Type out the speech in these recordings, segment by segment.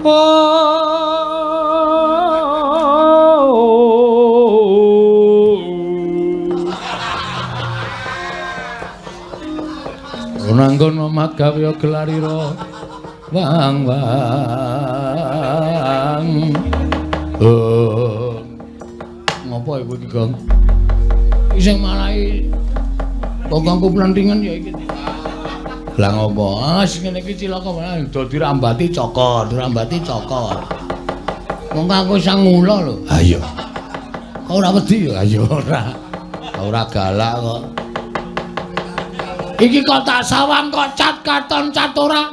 Oh. Nanggon omat gawe gelarira wang wang. Oh. Ngopo iku iki, Gong? Iki sing marai bokongku plentingan ya iki. Lah ngopo? Ah sing ngene iki cilaka malah do dirambati cokor, dirambati cokor. Mongko aku sang ngula lho. Ha iya. Kok ora wedi ya? Ha iya ora. Ora galak kok. Iki kok tak sawang kok cat katon cat ora.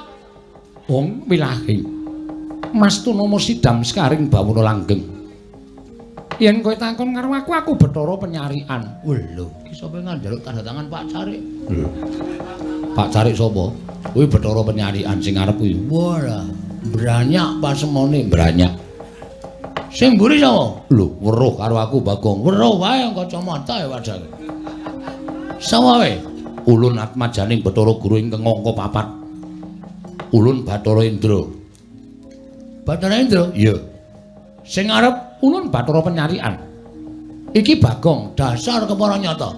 Wong wilahi. Mas Tunomo sidam sekaring bawana langgeng. Yen kowe takon karo aku, aku Bathara Penyarikan. Lho, iki sapa njaluk tanda tangan Pak Carik? Lho. Pak Carik sapa? Kuwi Bathara Penyarikan sing arep kuwi. Wah, branyak pasemone, branyak. Sing mburi sapa? Lho, weruh karo aku Bagong. Weruh wae kacamata ya wajake. Sapa wae? Ulun atmajaning Bathara Guru ingkang angka papat. Ulun Bathara Indra. Bathara Indra? Iya. Sing arep ulun Bathara Penyarikan. Iki Bagong dasar kepara nyata.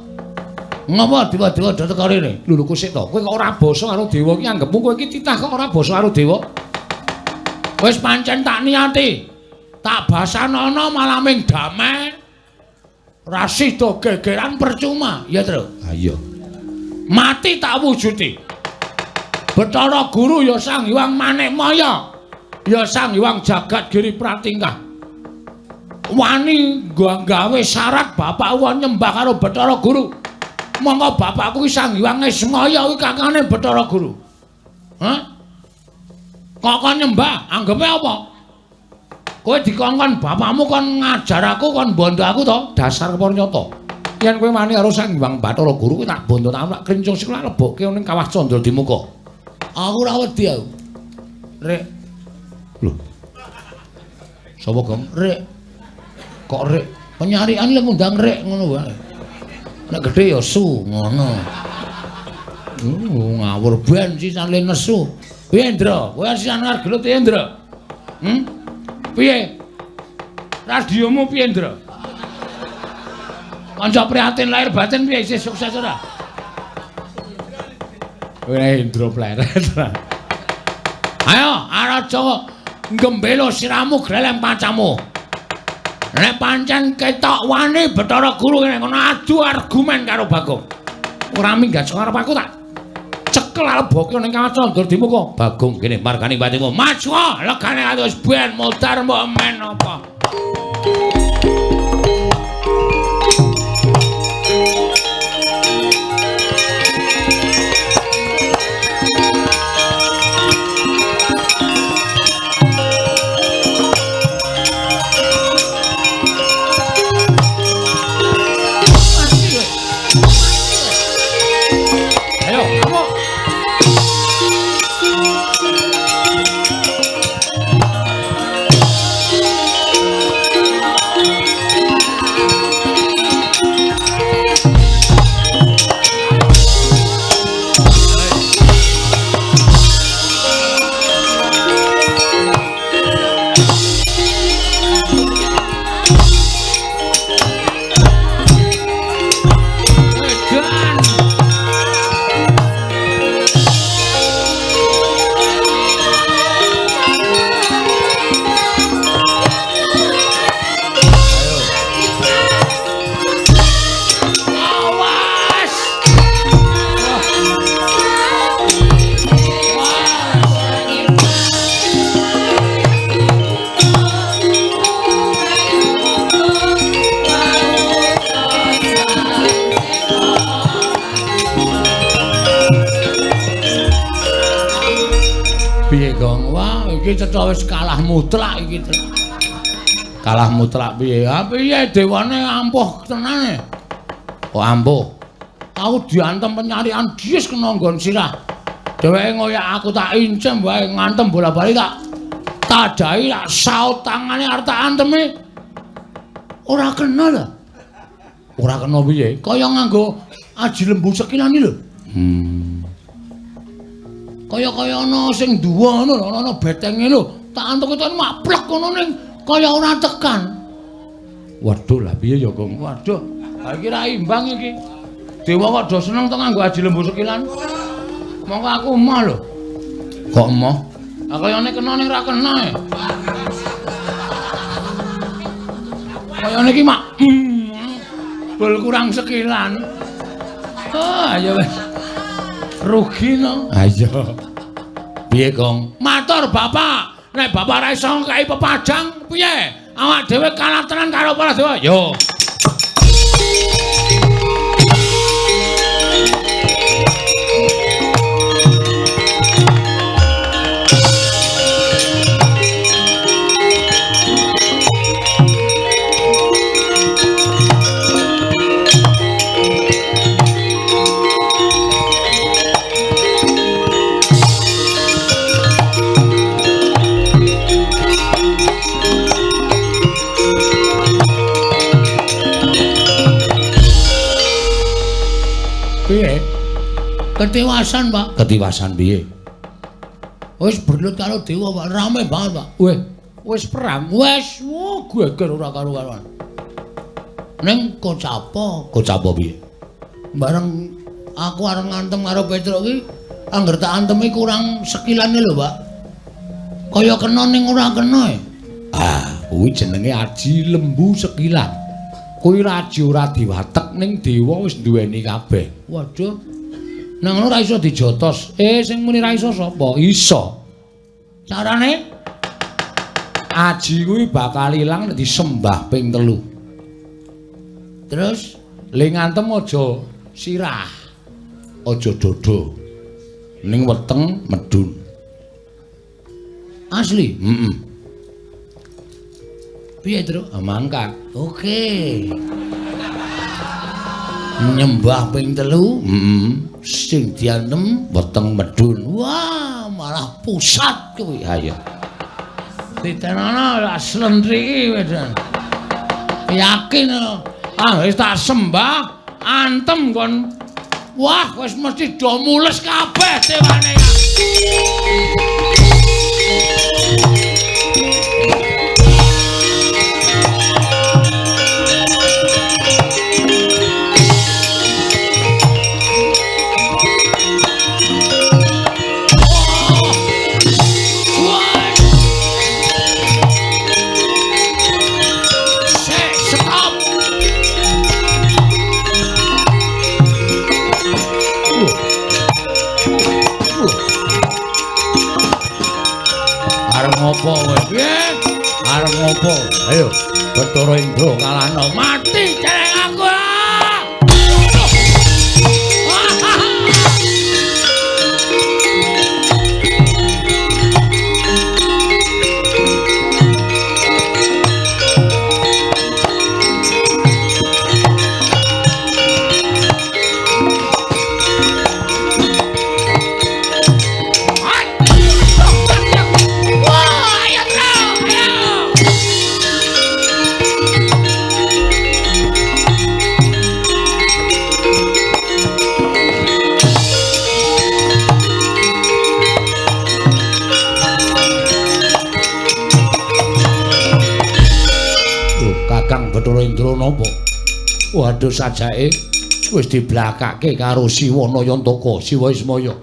Ngapa dewa-dewa do teka rene? Lho lho kusik to. Kowe kok ora basa karo dewa iki anggepmu kowe iki titah kok ora basa karo dewa. Wis pancen tak niati. Tak basanana malah ming damai. Ra sida gegeran percuma, ya Tru? Ha iya. Mati tak wujudi. Bathara Guru ya Sang Hyang Manikmaya. Ya Sang Hyang Jagat Giri Pratingkah. Wani gawe syarat bapak wong nyembah karo Bathara Guru. Monggo bapakku ki Sang Hyang Ismaya kuwi kakane Bathara Guru. Hah? Kok kon nyembah? Anggepe apa? Kowe dikongkon bapakmu kon ngajar aku kon bondo aku to? Dasar kepara nyata. Yen kowe wani karo Sang Hyang Bathara Guru kuwi tak bondo tak krincung sikil lebokke ning kawah Candra Dimuka. Aku ora wedi aku. Rek. Lho. Sapa, Gong? Rek. Kok rek? Penyarikan lek ngundang rek ngono wae. Nek gedhe ya su ngono. Ngawur ben sisan le nesu. Piye, Ndra? Kowe sisan arep gelut piye, Ndra? Piye? Radiomu piye, Ndra? Kanca prihatin lahir batin piye isih sukses ora? Kowe Indra pleret. Ayo, Araja nggembelo siramu gleleng pacamu. Nek pancen ketok wani Bathara Guru kene ngono adu argumen karo Bagong. Ora minggat saka arep aku tak cekel leboke ning kawah Candra Dimuka. Bagong kene margane batimu. Maju legane wis ben modar mbok men apa. Piye, Gong? Wah, iki cetha wis kalah mutlak iki. Kalah mutlak piye? Ha piye dewane ampuh tenane. Kok ampuh? Aku diantem penyarian dies kena nggon sirah. Dheweke ngoyak aku tak incem wae ngantem bola-bali tak tadahi tak saut tangane arep tak antemi. Ora kena lho. Ora kena piye? Kaya nganggo aji lembu sekilani lho. Kaya-kaya ana sing duwa ngono lho, ana betenge lho. Tak antuk itu mak plek ngono ning kaya ora tekan. Waduh, lah piye ya, Gong? Waduh, ha iki ra imbang iki. Dewa kok do seneng to nganggo aji lembu sekilan. Mongko aku emoh lho. Kok emoh? Ah kayane kena ning ra kena e. Kayane iki mak bol kurang sekilan. Ah, ya wis. Rugi no. Ayo. Piye, Gong? Matur Bapak. Nek Bapak ra iso ngkai pepajang, piye? Awak dhewe kalah tenan karo para dewa. Yo. Piye? Ketiwasan, Pak. Ketiwasan piye? Wis berlut karo dewa, Pak. Rame banget, Pak. Weh, wis perang. Wis, wo geger ora karo-karuan. Ning kocapa? Kocapa piye? Bareng aku arep ngantem karo Petruk ki, angger tak antemi kurang sekilane lho, Pak. Kaya kena ning ora kena e. Ah, kuwi jenenge aji lembu sekilan. Kuwi aji ora diwatek ning dewa wis duweni kabeh. Waduh. Nang ngono ora iso dijotos. Sing muni ra iso sapa? Iso. Carane aji kuwi bakal ilang nek disembah ping 3. Terus le ngantem aja sirah. Aja dodo. Ning weteng medun. Asli? Heeh. Piye, Truk? Mangkat. Oke. Nyembah ping 3, heeh. Sing diantem weteng medun. Wah, malah pusat kuwi. Ha iya. Ditenana lak slentriki wedan. Yakin ah wis tak sembah antem kon. Wah, wis mesti do mules kabeh dewane ya. Ngopo kowe? Piye? Arep ngopo? Ayo, Bathara Indra kalahno. Mati celeng aku. Bathara Indra napa? Waduh, sajake wis diblakake karo Siwa Nayantaka, Siwa Ismaya.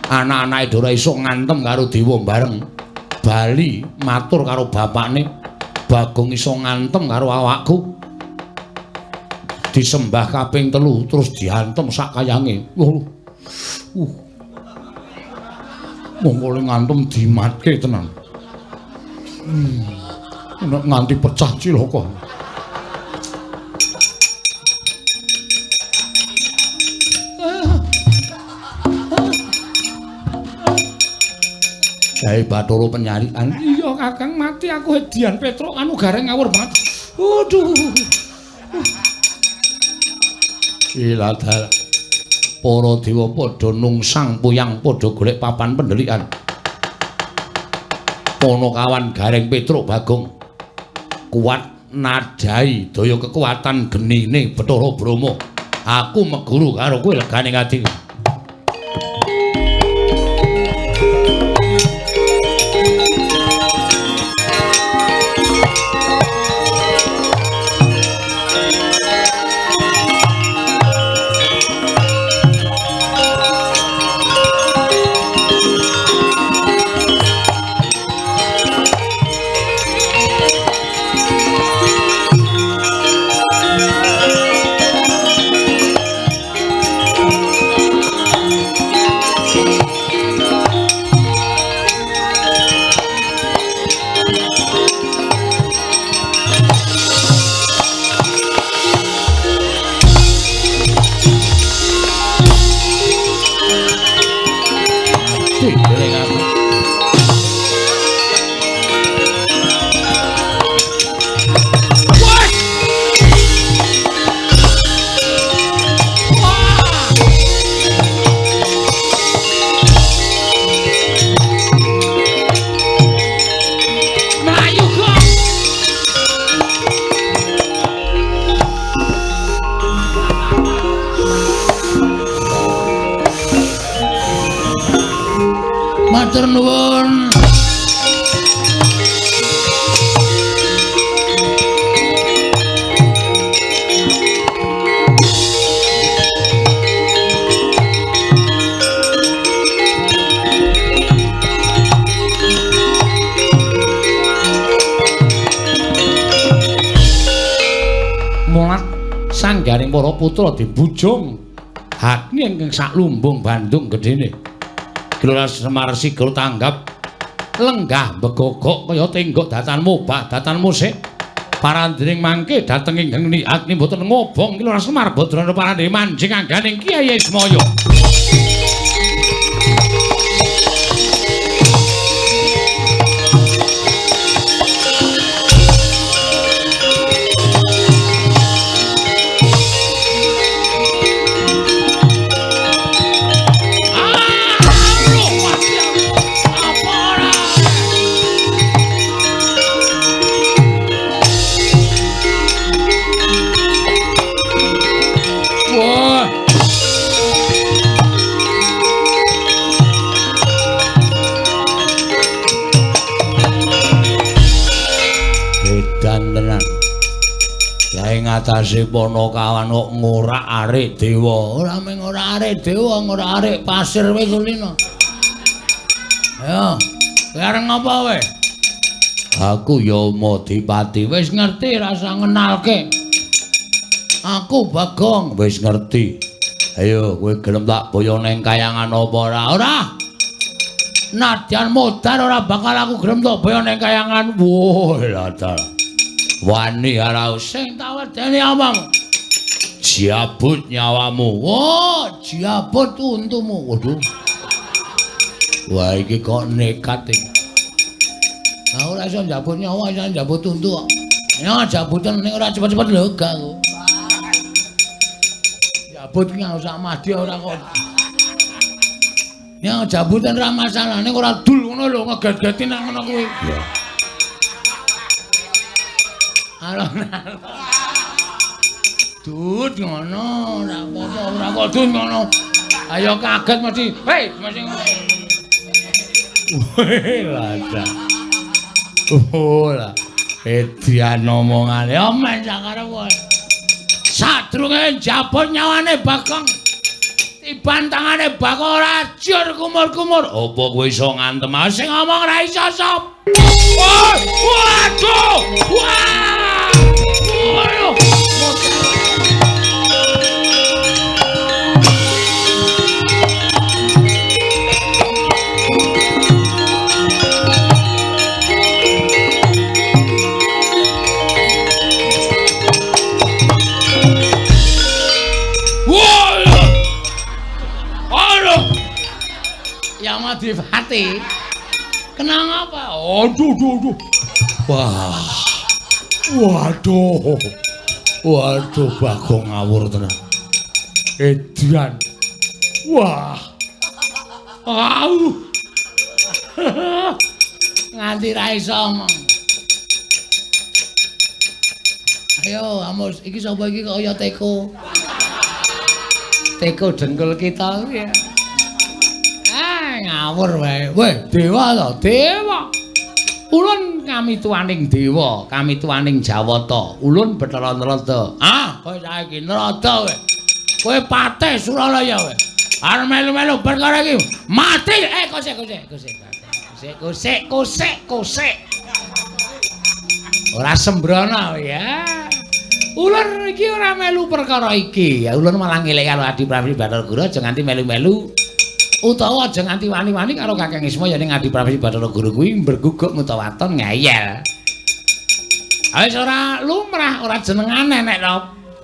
Anak-anake ora iso ngantem karo dewa bareng. Bali matur karo bapakne, Bagong iso ngantem karo awakku. Disembah kaping 3 terus diantem sak kayange. Mongko le ngantem dimatke tenan. Nek nganti pecah cilaka. Jae Bathara penyarikan. Iya Kakang, mati aku hedian Petruk anu gareng ngawur banget. Aduh. Iladal. Para dewa padha nungsang puyang padha golek papan pendelikan. Ponokawan Gareng Petruk Bagong kuat nadai daya kekuatan genine Bathara Brahma. Aku meguru karo kowe legane ati. Matur nuwun. Mulat sanggaring para putra dibujung Agni ingkang saklumbung Bandung gedene. Gelora Semar Sigel tanggap lenggah begogok kaya tenggok datan mobah datan musik. Parandring mangke dhateng ing geni Agni mboten ngobong Gelora Semar Badrana parandhe manjing angganing Kyai Ismaya. Atase Panakawan kok ngorak-arik dewa. Ora mung ngorak-arik dewa, ngorak-arik pasir kowe kulino. Ayo, kowe arep ngapa kowe? Aku ya Madipati. Wis ngerti rasa ngenalke. Aku Bagong, wis ngerti. Ayo kowe gelem tak boyo ning kayangan apa ora? Ora. Nadyan modar ora bakal aku gelem tak boyo ning kayangan. Wah, lha ta. Wani ora sing tak wedeni apamu. Jabut nyawamu. Wah, jabut untumu. Waduh. Wah, iki kok nekat iki. Lah ora iso njabut nyawa, iso njabut untu kok. Ya jabutan ning ora cepet-cepet lho gak aku. Jabut ki sak madya ora kok. Ya jabutan ora masalah ning ora dul ngono lho ngeget-geti nang ngono kuwi. Ya. Alon-alon. Dut ngono, ora apa-apa, ora kok dut ngono. Ayo kaget mesti. Hei, mesti ngono. Weh, lada. Oh lah. Edian omongane omen sakarep. Sadurunge njabut nyawane Bagong. Tiban tangane Bagong ora jur kumur-kumur. Apa kowe iso ngantem sing ngomong ra iso sop. Waduh! Wah! Waduh! Yamadipati. Kenang apa? Aduh, aduh, aduh. Wah. Waduh. Waduh, Bagong ngawur tenan. Edian. Wah. Au. Nganti ra iso omong. Ayo, Amos, iki sapa iki kok kaya teko. Teko dengkul kita ya. Ah, ngawur wae. Weh, dewa to, dewa. Ulun kamituwaning dewa, kamituwaning Jawata. Ulun Bathara Narada. Ah, kowe saiki Narada kowe. Kowe patih Suralaya kowe. Arep melu-melu perkara iki mati. Eh, kosek kosek kosek. Kosek kosek kosek kosek. Ora sembrono ya. Ulun iki ora melu perkara iki. Ya ulun malah ngelek karo Adi Prabu Bathara Guru aja nganti melu-melu. Utawa aja nganti wani-wani karo Kakang Isma ya ning Adi Prabu Bathara Guru kuwi mberguguk mutawaton ngeyel. Wis ora lumrah, ora jenengane nek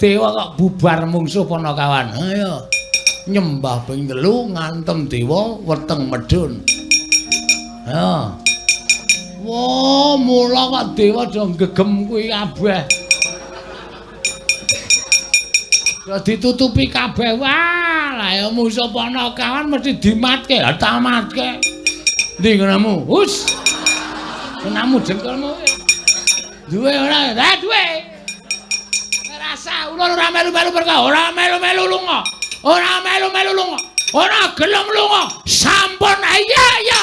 dewa kok bubar mungsuh Panakawan. Ayo nyembah ping 3 ngantem dewa weteng medhun. Ayo. Wah, mula kok dewa do gegem kuwi kabeh. Ya ditutupi kabeh. Wah, lah ya musuh Panakawan mesti dimatke, ha tamatke. Ndi nggonmu? Hus. Nggonmu jengkolmu. Duwe ora? Lah duwe. Rasa ulun ora melu-melu perkara, ora melu-melu lunga. Ora melu-melu lunga. Ora gelem lunga. Sampun iya iya.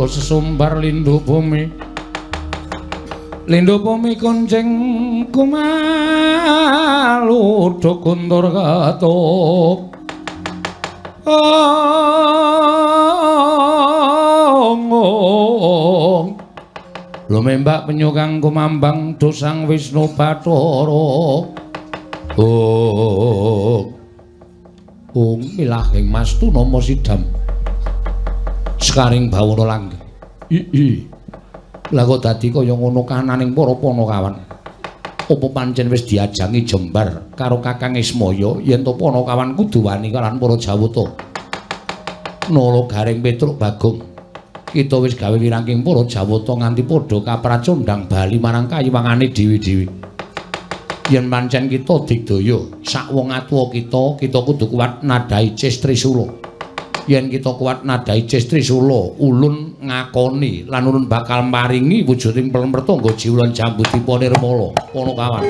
do sesumbar lindu bumi. Lindu bumi kuncing kumalu do kuntur ketup. Ong. Lumembak penyu kang kumambang do Sang Wisnu Bathara. Ong. Ong milahing Mastuna sidam. Sekaring bawana langgeng. I. Lah kok dadi kaya ngono kananing para Panakawan. Apa pancen wis diajangi jembar karo Kakang Ismaya yen to Panakawan kudu wani kalawan para Jawata. Nala Gareng Petruk Bagong. Kita wis gawe wirangking para Jawata nganti padha kapracondhang bali marang kayiwangane dhewe-dhewe. Yen pancen kita digdaya sak wong atuwa kita, kita kudu kuat nadhahi Ces Trisula. Yen kita kuat nadhahi Ces Trisula, ulun ngakoni lan ulun bakal maringi wujuding pertangga jiwa lan jambu dipa nirmala. Panakawan.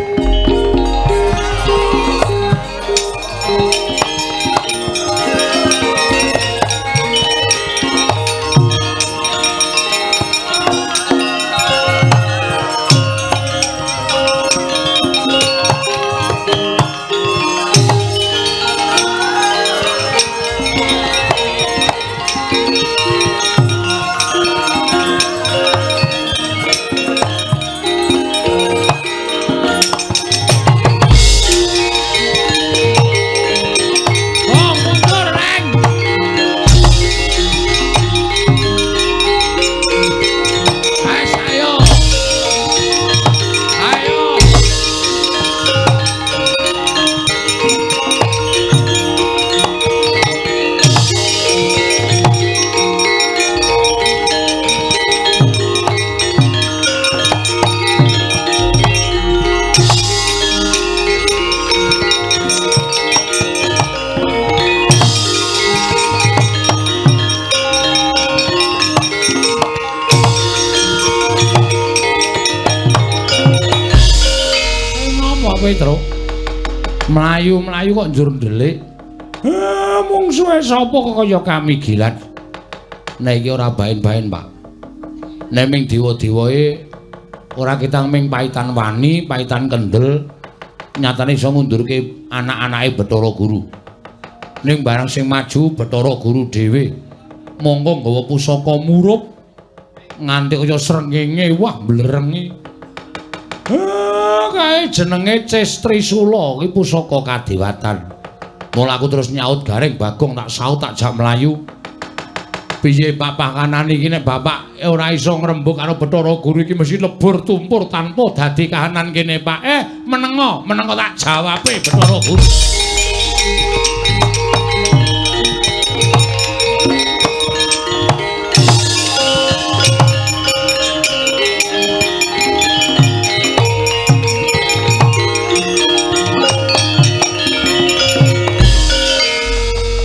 Petruk mlayu-mlayu kok njur ndelik. Mungsuhe sapa kok kaya kami gilat. Nek iki ora baen-baen, Pak. Nek ming dewa-dewae ora ketang ming paitan wani, paitan kendel, nyatane iso ngundurke anak-anake Bathara Guru. Ning barang sing maju Bathara Guru dhewe, mongko nggawa pusaka murup nganti kaya srengenge wah mblerengi. Kae jenenge Ces Trisula kuwi pusaka kadewatan. Mula aku terus nyaut Gareng Bagong tak saut tak jak mlayu. Piye Pak pakanan iki nek bapak ora iso ngrembug karo Bathara Guru iki mesti lebur tumpur tanpa dadi kahanan kene Pak. Menengo, menengo tak jawabe Bathara Guru.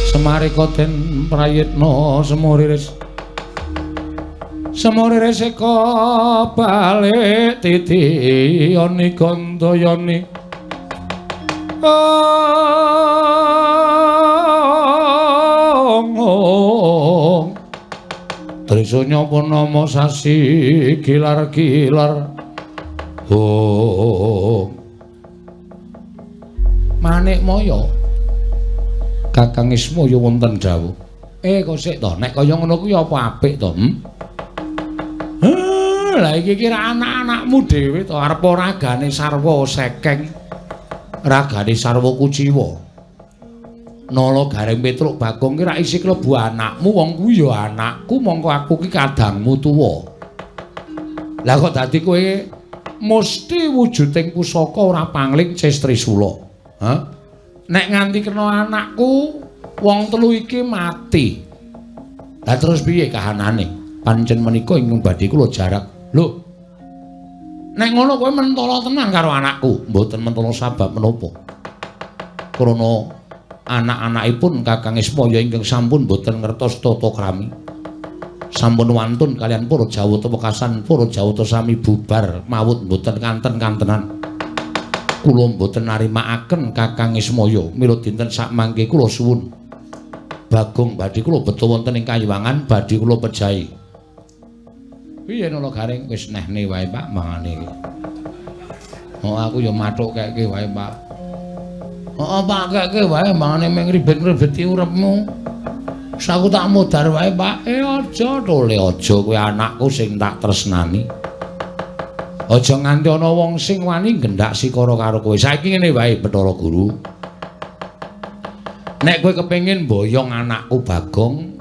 Semarika den prayitna semuriris. Semuriris eka balik titi yoni gandayani. Ong. Trisanya punama sasi gilar-gilar. Oh. Manik Maya. Kakang Ismaya wonten dawuh. Kok sik to, nek kaya ngono kuwi apa apik to? Lah iki kira anak-anakmu dhewe to, arep ragane sarwa sekeng. Ragane sarwa kuciwa. Nala Gareng Petruk Bagong ki ra isi klebu anakmu, wong kuwi ya anakku, mongko aku ki kadangmu tuwa. Lah kok dadi kowe mesti wujuding pusaka ora pangling Ces Trisula. Hah? Nek nganti kena anakku, wong telu iki mati. Lah terus piye kahanane? Pancen menika ingkang badhe kula jarak. Lho. Nek ngono kowe mentala tenan karo anakku. Mboten mentala sabab menapa. Krana anak-anakipun Kakang Ismaya ingkang sampun mboten ngertos tata krami. Sampun wantun kalian para Jawata wekasan para Jawata sami bubar mawut mboten kanten-kantenan. Kula mboten narimakaken Kakang Ismaya. Mila dinten sakmangke kula suwun Bagong badhe kula beto wonten ing kayiwangan badhe kula pejahi. Piye Nala Gareng? Wis nehne wae Pak mangane iki. Oh aku ya mathuk keke wae Pak. Heeh Pak keke wae mangane mung ribet-ribeti uripmu. Wis aku tak modar wae Pak. Aja tole aja kowe anakku sing tak tresnani. Aja nganti ana wong sing wani nggendak sikara karo kowe. Saiki ngene wae Bathara Guru. Nek kowe kepengin mboyong anakku Bagong,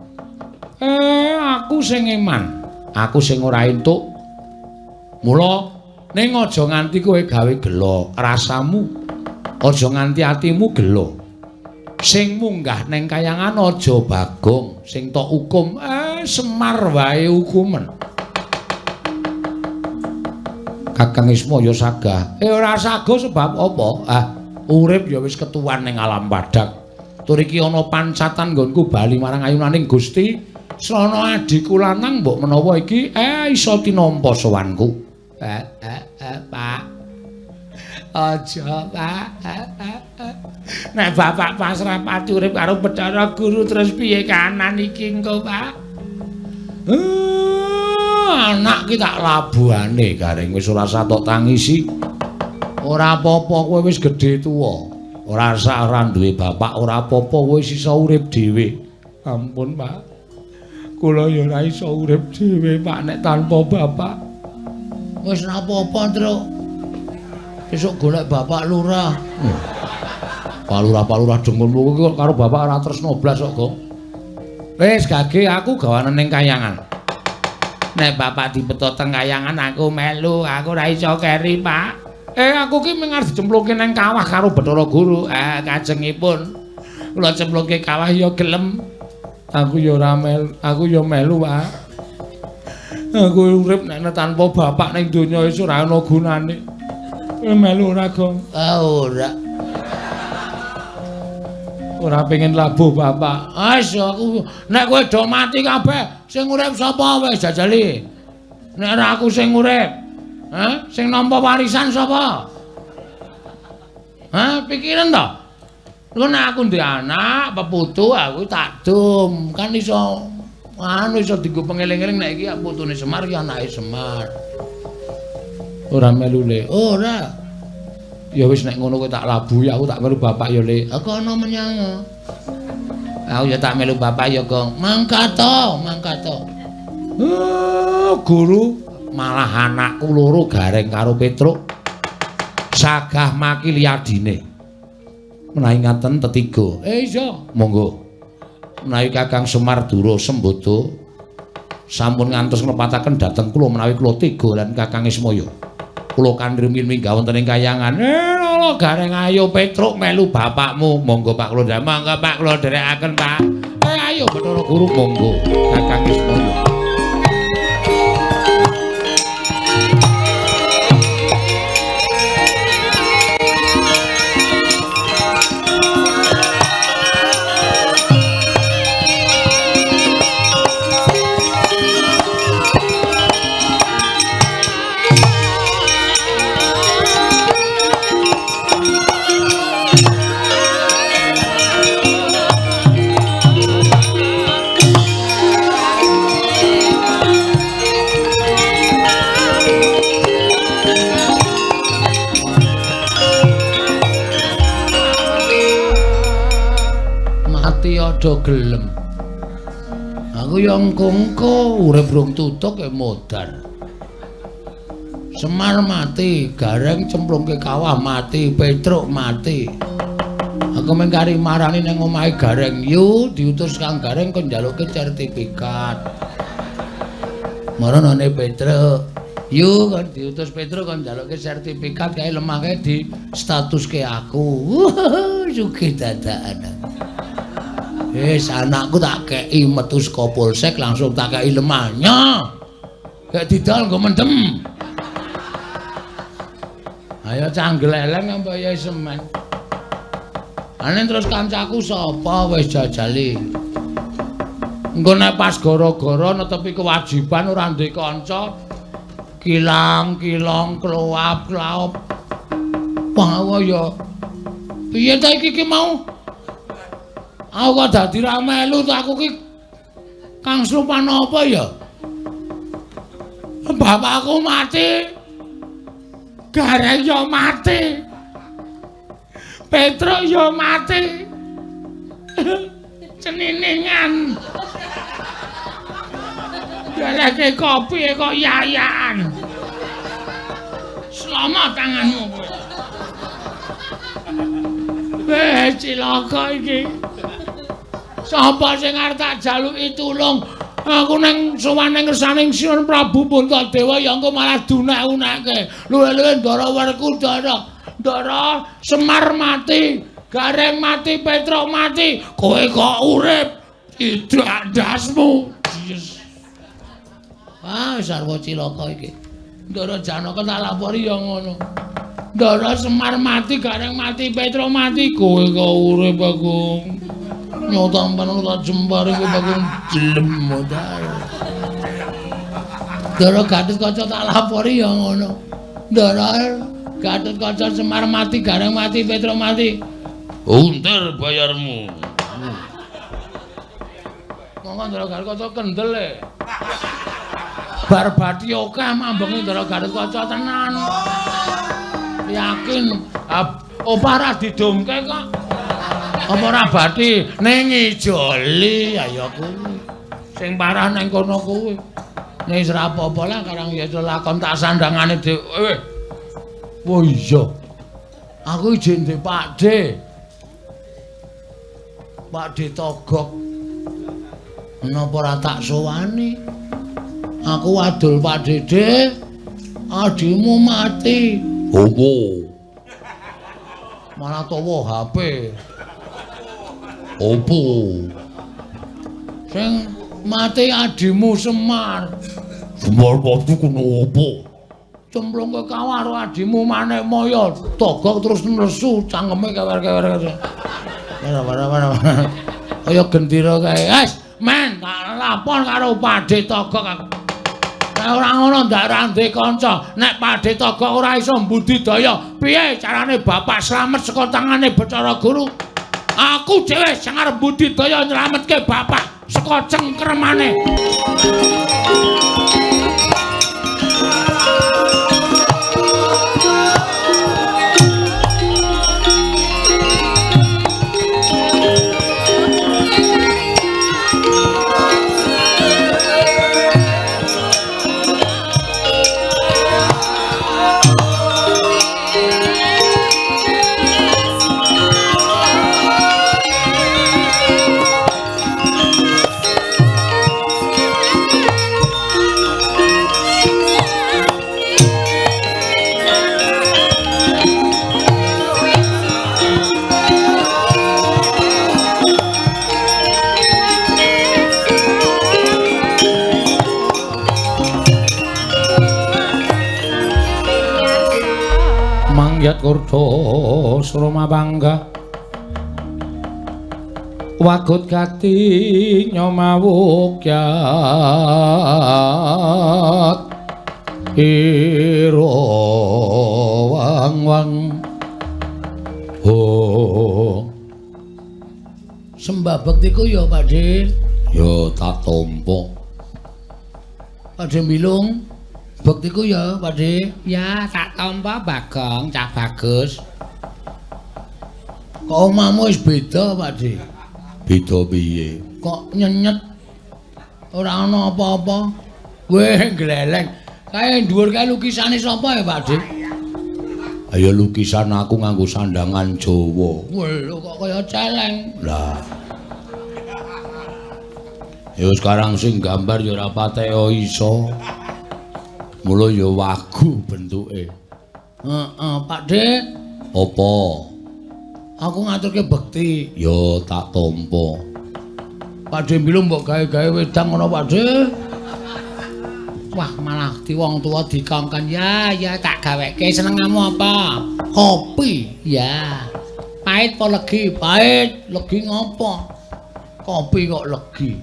aku sing eman. Aku sing ora entuk. Mula ning aja nganti kowe gawe gela rasamu. Aja nganti atimu gela. Sing munggah ning kayangan aja Bagong, sing tok hukum Semar wae hukumen. Kakang Ismaya sagah. Ora sagah sebab apa? Ah, urip ya wis ketuwan ning alam padhang. Tur iki ana pancatan nggonku bali marang ayunaning Gusti. Srana adhiku lanang mbok menawa iki iso tinampa sowanku. Pak. Aja, Pak. Nek bapak pasrah pati urip karo Bathara Guru terus piye kanan iki engko, Pak? Anak ki tak labuhane Gareng wis ora satok tangisi. Ora apa-apa kowe wis gedhe tuwa. Ora sak ora duwe bapak, ora apa-apa kowe wis iso urip dhewe. Ampun, Pak. Kula ya ora iso urip dhewe, Pak, nek tanpa bapak. Wis ora apa-apa, Truk. Besok golek bapak lurah. Pak lurah, Pak lurah dengkulmu kuwi karo bapak ora tresno blas kok, Gong. Wis gage aku gawanen ning kayangan. Nek bapak dibeto teng kayangan aku melu, aku ora iso keri, Pak. Aku ki mung arep dicemplungke nang kawah karo Bathara Guru. Kajengipun kula cemplungke kawah ya gelem. Aku ya ora melu, aku ya melu, Pak. Aku urip nek tanpa bapak ning donya wis ora ana gunane. Melu ora, Gong? Ora. Ora pengen labuh bapak. Wis aku nek kowe do mati kabeh, sing urip sapa wis jajali. Nek ora aku sing urip. Hah? Sing nampa warisan sapa? Hah, pikiran to? Lho nek aku ndek anak, peputu aku tak dum, kan iso anu iso dienggo pengeling-eling nek iki putune Semar iki anake Semar. Ora melu le. Ora. Ya wis nek ngono kowe tak labuhi, aku tak melu bapak ya le. Aku ana menyang. Aku ya tak melu bapak ya, Gong. Mangkat to, mangkat to. Guru malah anakku loro Gareng karo Petruk sagah makili adine. Menawi ngaten tetiga. Iya, monggo. Menawi Kakang Semar Dura Sembada sampun ngantos nglepataken dhateng kula menawi kula tega lan Kakang Ismaya. Kula kandhi rumiyin minggah wonten ing kayangan. Lho Gareng ayo Petruk melu bapakmu. Monggo Pak kula nderek. Monggo Pak kula nderekaken Pak. Ayo Bathara Guru monggo Kakang Ismaya. Padha gelem. Aku ya engko-engko urip rung tutuk ya modar. Semar mati, Gareng cemplungke kawah mati, Petruk mati. Aku mung kari marani nang omahe Gareng, yu diutus Kang Gareng kon njaluke sertifikat. Maranane Petruk, yu kon diutus Petruk kon njaluke sertifikat kae lemah kae di statuske aku. Sugih dadakan. Wis anakku tak kei metu saka polsek langsung tak kei lemahnya. Gak didol nggo mendem. Ayo canggeleleng apa ya semen. Ane terus kancaku sapa wis jajali. Engko nek pas gara-gara netepi kewajiban ora ndek kanca kilang-kilong kloap-klaop. Wah ya. Piye ta iki ki mau? Aku kok dadi ra melu to aku ki kang slupan apa ya? Bapakku mati. Gareng yo mati. Petruk yo mati. Ceniningan. Galake kopi kok yayaan. Selamat tanganmu kowe. Weh, cilaka iki. Sapa sing arep tak jaluki tulung? Aku nang sowan nang ngersaning Sinuwun Prabu Puntadewa ya engko malah dunek-unekke. Luwe-luwe Ndara Werkudara. Ndara Semar mati, Gareng mati, Petruk mati. Kowe kok urip? Idak ndasmu. Yes. Ah, sarwa cilaka iki. Ndara Janaka tak lapori ya ngono. Ndara Semar mati, Gareng mati, Petruk mati, kowe kok urip, Bagong. Nyotampan tak jempar iki Bagong jelem modal. Ndara Gatotkaca tak lapori ya ngono. Ndara Gatotkaca Semar mati, Gareng mati, Petruk mati. Untir bayarmu. Monggo Ndara Gatotkaca kendel e. Bar bathi akeh mambengi Ndara Gatotkaca tenan. Yakin opah ora didumke kok. Apa ora bathi ning ijoli ya kuwi. Sing parah ning kono kuwi. Nek wis ora apa-apa lah karang ya lakon tak sandangane dhewe. Wah iya. Aku ijin ndek Pakde. Pakde Togok. Napa ora tak sowani? Aku wadul Pak Dede, adimu mati. Opo? Malah tawa HP. Opo? Sing mati adimu Semar. Semar mati kono opo? Cemplung ke kawah karo adimu Manikmaya. Togok terus nesu cangkeme kewer-kewer. Kaya gendera kae. Wes, men tak lapor karo Pakde Togok aku. Nek ora ngono ndak ora ndek kanca. Nek Pakde Togok ora iso mbudidaya, piye carane bapak slamet saka tangane Bathara Guru? Aku dhewe sing arep mbudidaya nyelametke bapak saka cengkremane. Mangyat kurda Surumabangga wagut gati nyomawukyat ira wang wang. Oh, sembah bektiku ya Pakde. Ya tak tampa. Pakde Bilung, bektiku ya Pakde. Ya tak tampa Bagong, cah bagus. Kok omahmu wis beda Pakde? Beda piye? Kok nyenyet ora ana apa-apa. Weh gleleng. Kae dhuwur kae lukisane sapa ya Pakde? Ayo lukisan aku nganggo sandangan Jawa. Weh lho kok kaya celeng. Lah. Ya sekarang sing gambar ya ora pateya iso. Mula ya wagu bentuke. Heeh, Pakde. Apa? Aku ngaturke bekti. Ya tak tampa. Pakde Bilung mbok gawe-gawe wedang ngono Pakde. Wah, malah di wong tuwa dikongkon. Ya, ya tak gaweke. Senengamu apa? Kopi. Ya. Pahit apa legi? Pahit. Legi ngopo? Kopi kok legi.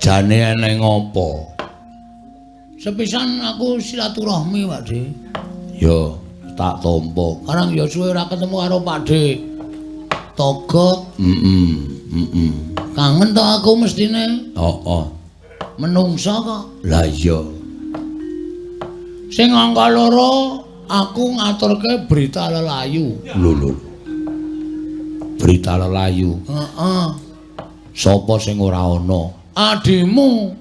Jane eneng ngopo? Sepisan aku silaturahmi, Pakde. Ya, tak tampa. Karang ya suwe ora ketemu karo Pakde Togok. Heeh, heeh. Kangen to aku mestine. Heeh. Menungsa kok. Lah iya. Sing angka loro aku ngaturke berita lelayu. Lho lho. Berita lelayu. Heeh. Sapa sing ora ana? Adimu.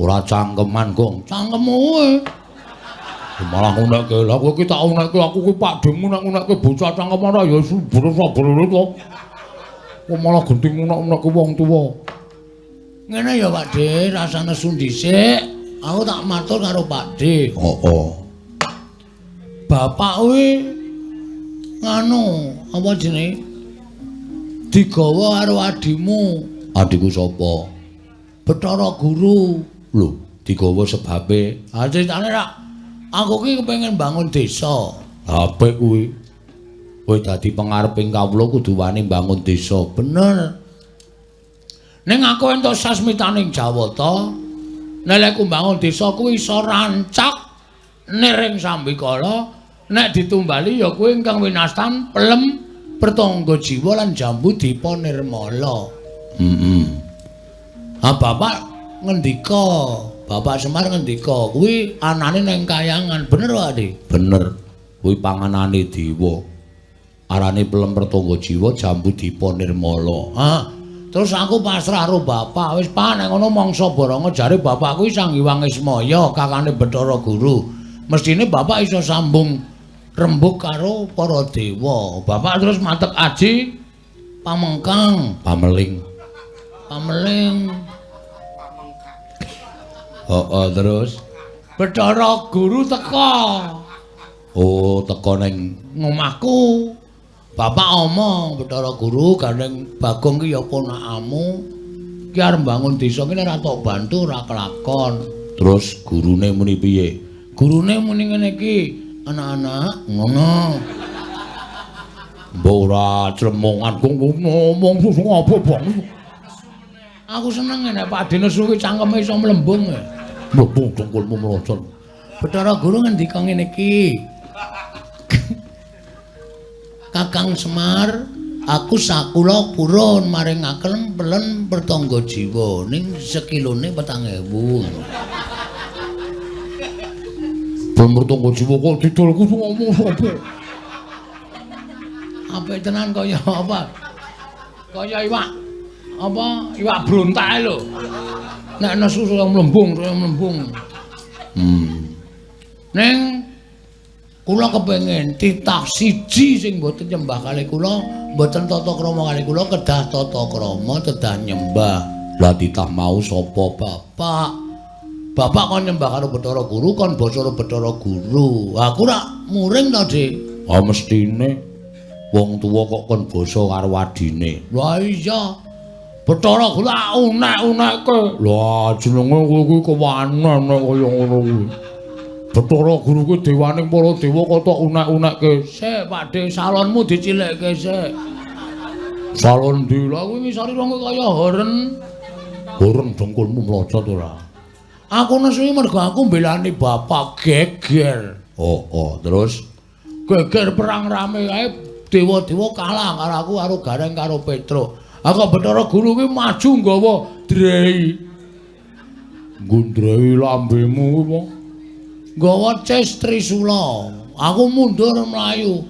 Ora cangkeman, Gong. Cangkemmu kowe. Malah ngunekke. Lah kowe iki tak unekke aku kuwi Pakdemu nek ngunekke bocah cangkeman ora ya beres-beres to. Kok malah genting ngunek-unekke wong tuwa. Ngene ya Pakde, rasane nesu dhisik. Aku tak matur karo Pakde. Heeh. Bapak kuwi nganu, apa jenenge? Digawa karo adimu. Adiku sapa? Bathara Guru. Lho, digawa sebabe? Ha critane rak aku ki kepengin bangun desa. Apik kuwi. Kowe dadi pengareping kawula kudu wani mbangun desa. Bener. Ning aku entuk sasmitaning Jawata, nek lek mbangun desa kuwi iso rancak niring sambikala, nek ditumbali ya kuwi ingkang winastan pelem pertangga jiwa lan jambu dipa nirmala. Heeh. Ha bapak ngendika, Bapak Semar ngendika, kuwi anane ning kayangan. Bener Pak Dik? Bener. Kuwi panganane dewa. Arane pelem pertangga jiwa jambu dipa nirmala. Ha, terus aku pasrah karo bapak. Wis Pak, nek ngono mangsa baranga jare bapak kuwi Sang Hyang Ismaya, kakane Bathara Guru. Mestine bapak iso sambung rembug karo para dewa. Bapak terus matek aji pamengkang, pameling. Pameling. Heeh, terus Bathara Guru teka. Oh, teka ning ngomahku. Bapak omong, Bathara Guru gandeng Bagong ki ya ponakamu. Ki arep mbangun desa ki nek ora tok bantu ora kelakon. Terus gurune muni piye? Gurune muni ngene iki, anak-anak ngono. Mbok ora clemongan kok ngomong susu apa, Bang? Aku seneng nek Pak Dene suwi cangkeme iso mlembung. Mlembung dengkulmu mlocot. Bathara Guru ngendika ngene iki. Kakang Semar, aku sakula purun maringaken pelen pertangga jiwa ning sekilone 4.000. Pelen pertangga jiwa kok didol kudu ngomong sapa? Apik tenan kaya apa? Kaya iwak apa? Iwak brontak lho. Nek nesu saya mlembung, saya mlembung. Ning kula kepengin titah siji sing mboten nyembah kalih kula, mboten tata krama kalih kula, kedah tata krama, kedah nyembah. Lah titah mau sapa bapak? Bapak kon nyembah karo Bathara Guru, kon basa karo Bathara Guru. Aku rak muring to, Dik. Ah mestine wong tuwa kok kon basa karo adine. Lah iya. Bathara Guru unek-unekke. Lah jenenge kowe kuwi kewanen nek kaya ngono kuwi. Bathara Guru kuwi dewaning para dewa kok tok unek-unekke. Sik, Pakde, salonmu dicilikke sik. Salon ndi? Lah kuwi ngisore wong kaya horen. Horen dengkulmu mlocot ora. Aku nesu mergo aku mbelani bapak geger. Oh, oh, terus geger perang rame kae dewa-dewa kalah karo aku karo Gareng karo Petruk. Aku Bathara Guru kuwi maju nggawa drei. Nggo drei lambemu kuwi apa? Nggawa ces Trisula. Aku mundur mlayu.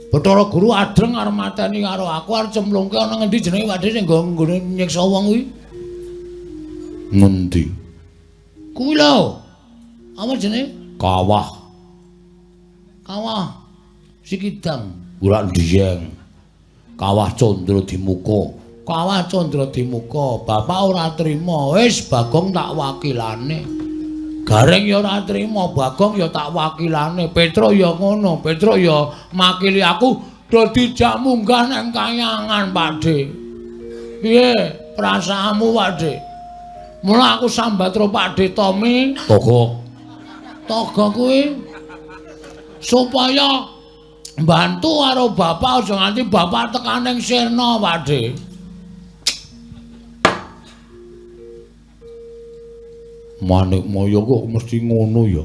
Bathara Guru adreng arep mateni karo aku arep cemplungke ana ngendi jenenge Pakde sing nggo nyiksa wong kuwi? Ngendi? Kuwi lho. Apa jenenge? Kawah. Kawah Sikidang. Ora ndiyeng. Kawah Candra Dimuka. Kawah Candra Dimuka. Bapak ora trima. Wis Bagong tak wakilane. Gareng ya ora trima, Bagong ya tak wakilane. Petruk ya ngono, Petruk ya makili aku do dijak munggah nang kayangan, Pakde. Piye perasaanmu, Pakde? Mula aku sambat karo Pakde Tommy, Togo. Togo kuwi supaya mbantu karo bapak aja nganti bapak tekan ning sirna, Pakde. Manikmaya kok mesti ngono ya.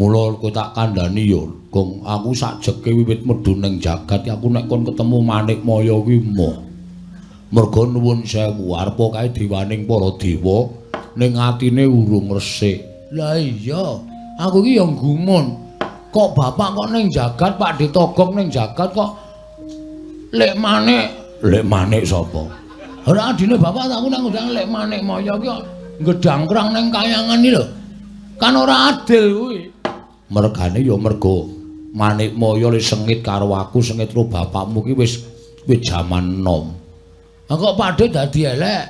Mula kowe tak kandhani ya, Gong, aku sakjeke wiwit medhun ning jagat aku nek kon ketemu Manikmaya kuwi moh. Merga nuwun sewu, arepa kae dewaning para dewa Ning atine urung resik. Lah iya, aku iki ya gumun. Kok bapak kok ning jagat, Pak Ditogok ning jagat kok Lek Manik. Lek Manik sapa? Ora adine bapak aku nang ngundang Lek Manik Maya ki kok gedangkrang ning kayangan iki lho. Kan ora adil kuwi. Mergane ya mergo Manik Maya le sengit karo aku, sengit karo bapakmu ki wis jaman nom. Lah kok padhe dadi elek?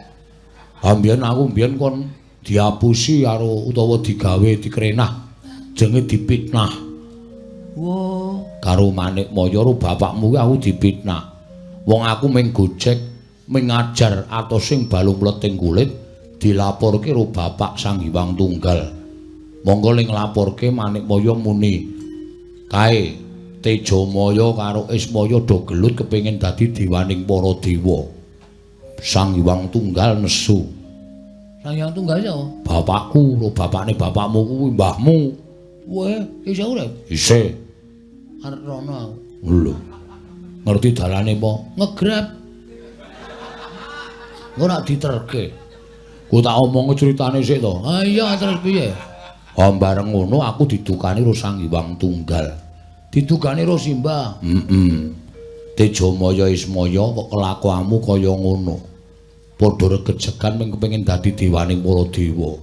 Ha mbiyen aku mbiyen kon diapusi karo utawa digawe dikrenah, jenenge dipitnah. Wah, karo Manik Maya karo bapakmu ki aku dipitnah. Wong aku mung gojek, mung ngajar atos sing balung mleting kulit dilaporke karo bapak Sang Hyang Tunggal. Monggo ling nglaporke Manik Maya muni, kae Tejamaya karo Ismaya do gelut kepengin dadi dewaning para dewa. Sang Hyang Tunggal nesu. Sang Hyang Tunggal sapa? Bapakku, lho bapakne bapakmu kuwi mbahmu. Weh, isih urip? Isih. Arep rono aku. Lho. Ngerti dalane apa? Ngegrab. Ora diterke. Ku tak omong critane sik to. Ha iya terus piye? Ha bareng ngono aku didukani karo Sang Hyang Tunggal. Didukani karo Simbah. Heeh. Tejamaya Ismaya kok kelakuanmu kaya ngono. Padha regejegan mung kepengin dadi dewaning para dewa.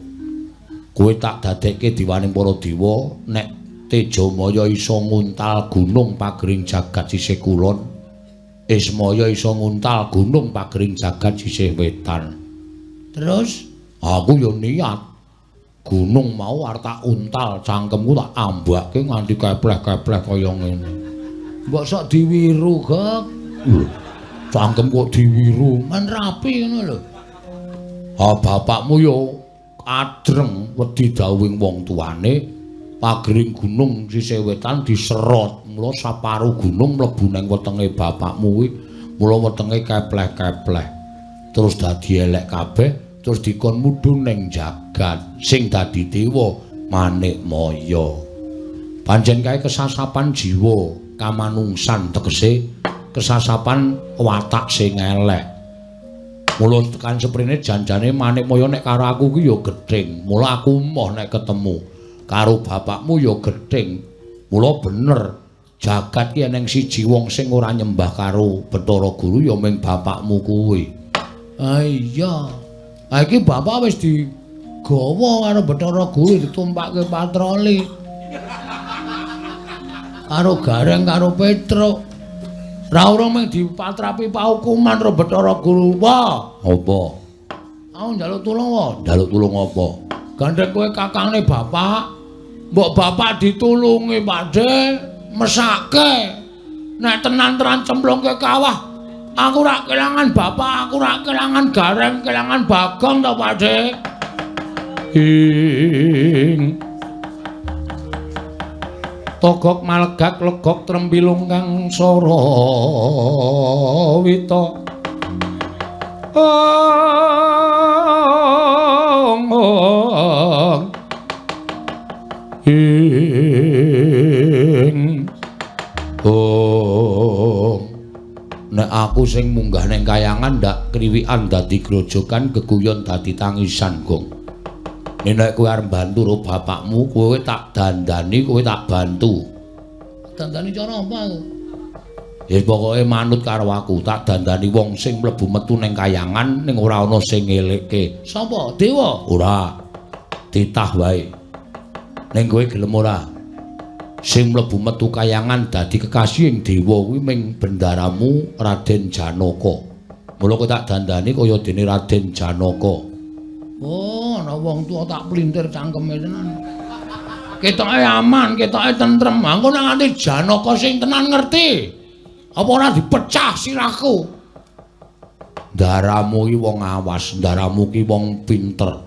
Kowe tak dadekke dewaning para dewa nek Tejamaya iso nguntal gunung pagering jagat sisih kulon, Ismaya iso nguntal gunung pagering jagat sisih wetan. Terus aku ya niat gunung mau arep tak untal, cangkemku tak ambake nganti kepleh-kepleh kaya ngene. Mbok sok diwiru, Gok. Lho, cangkem kok diwiru, men rapi ngono lho. Ha bapakmu ya adreng wedi dawuhing wong tuane, pagering gunung sisih wetan diserot, mula saparu gunung mlebu nang wetenge bapakmu kuwi, mula wetenge kepleh-kepleh. Terus dadi elek kabeh, terus dikon mudhun ning jagat sing dadi dewa Manik Maya. Pancen kae kesasapan jiwa kamanungsan, tegese kesasapan watak sing elek. Mula tekan seprene janjane Manik Maya nek karo aku ki ya gething. Mula aku emoh nek ketemu karo bapakmu ya gething. Mula bener jagat ki eneng siji wong sing ora nyembah karo Bathara Guru ya mung bapakmu kuwi. Ah iya. Ha iki bapak wis digawa karo Bathara Guru ditumpakke patroli. Karo Gareng karo Petruk. Ra urung mung dipatrapi paukuman karo Bathara Guru. Wah, apa? Aku njaluk tulung wae. Njaluk tulung apa? Gandeng kowe kakangne bapak. Mbok bapak ditulungi, Pakde. Mesake. Nek tenan-tenan cemplungke kawah, aku ora kelangan bapak, aku ora kelangan Gareng, kelangan Bagong to, Pakde. Ing Togok malegak legok trempilung kang sarawita. Ong ong ing ong. Nek aku sing munggah ning kayangan ndak kriwikan dadi grojogan, geguyon dadi tangisan, Gong. Nek kowe arep bantu karo bapakmu, kowe tak dandani, kowe tak bantu. Dandani cara apa aku? Ya pokoke manut karo aku, tak dandani wong sing mlebu metu ning kayangan ning ora ana sing ngelekke. Sapa? Dewa? Ora. Titah wae. Ning kowe gelem ora? Sing mlebu metu kayangan dadi kekasihing dewa kuwi ming bendaramu Raden Janaka. Mula kowe tak dandani kaya dene Raden Janaka. Oh, ana wong tuwa tak plintir cangkeme tenan. Ketoke aman, ketoke tentrem. Engko nek nganti Janaka sing tenan ngerti. Apa ora dipecah sirahku? Ndaramu iki wong awas, ndaramu ki wong pinter.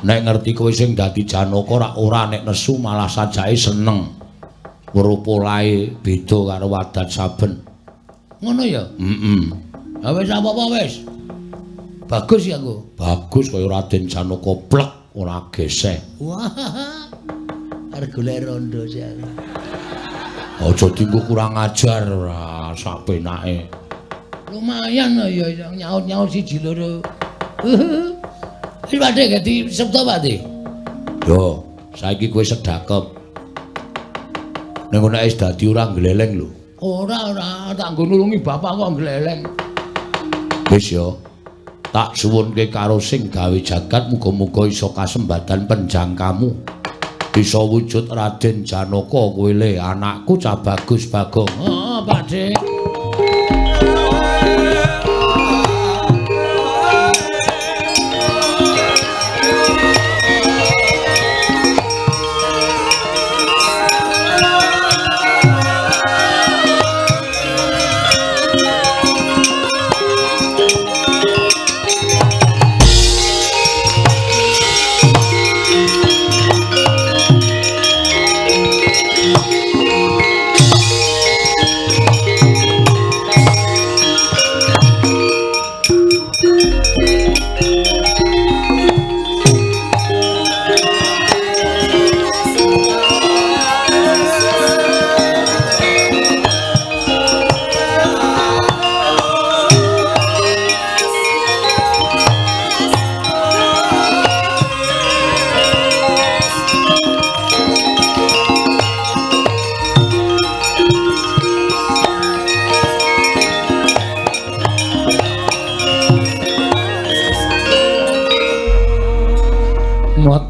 Nek ngerti kowe sing dadi Janaka ora ora nek nesu malah sajake seneng. Weruh polahe beda karo adat saben. Ngono ya? Heeh. Ha wis apa-apa wis. Bagus ya aku. Bagus kaya Raden Janaka plek ora geseh. Wah. Arep golek rondo sih aku. Aja dienggo kurang ajar ora sak penake. Lumayan lho ya nyaut-nyaut siji loro. Wis Pak De dadi sabda Pak De. Yo, saiki kowe sedakep. Ning nek wis dadi ora gleleng lho. Ora ora, tak nggo nulungi bapak kok gleleng. Wis yo. Tak suwunke karo sing gawe jagat muga-muga iso kasembadan penjangkamu. Bisa wujud Raden Janaka kowe le anakku cah bagus Bagong. Heeh, Pak De.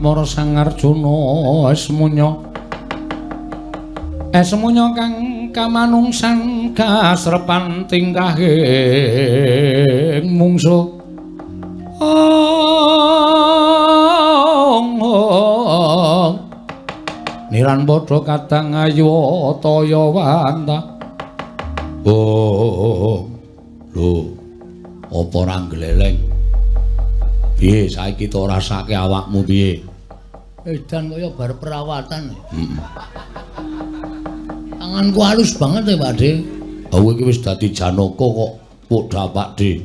Mara Sang Arjuna esmunya esmunya kang kamanungsan kasrepan tingkahing mungsuh. Niran padha kadang ayu taya wanta. Oh, lho, apa ora gleleng? Piye saiki to rasake awakmu piye? Edan kaya bar perawatan. Heeh. Tanganku halus banget ya, Pak De. Kowe iki wis dadi Janaka kok padha Pak De.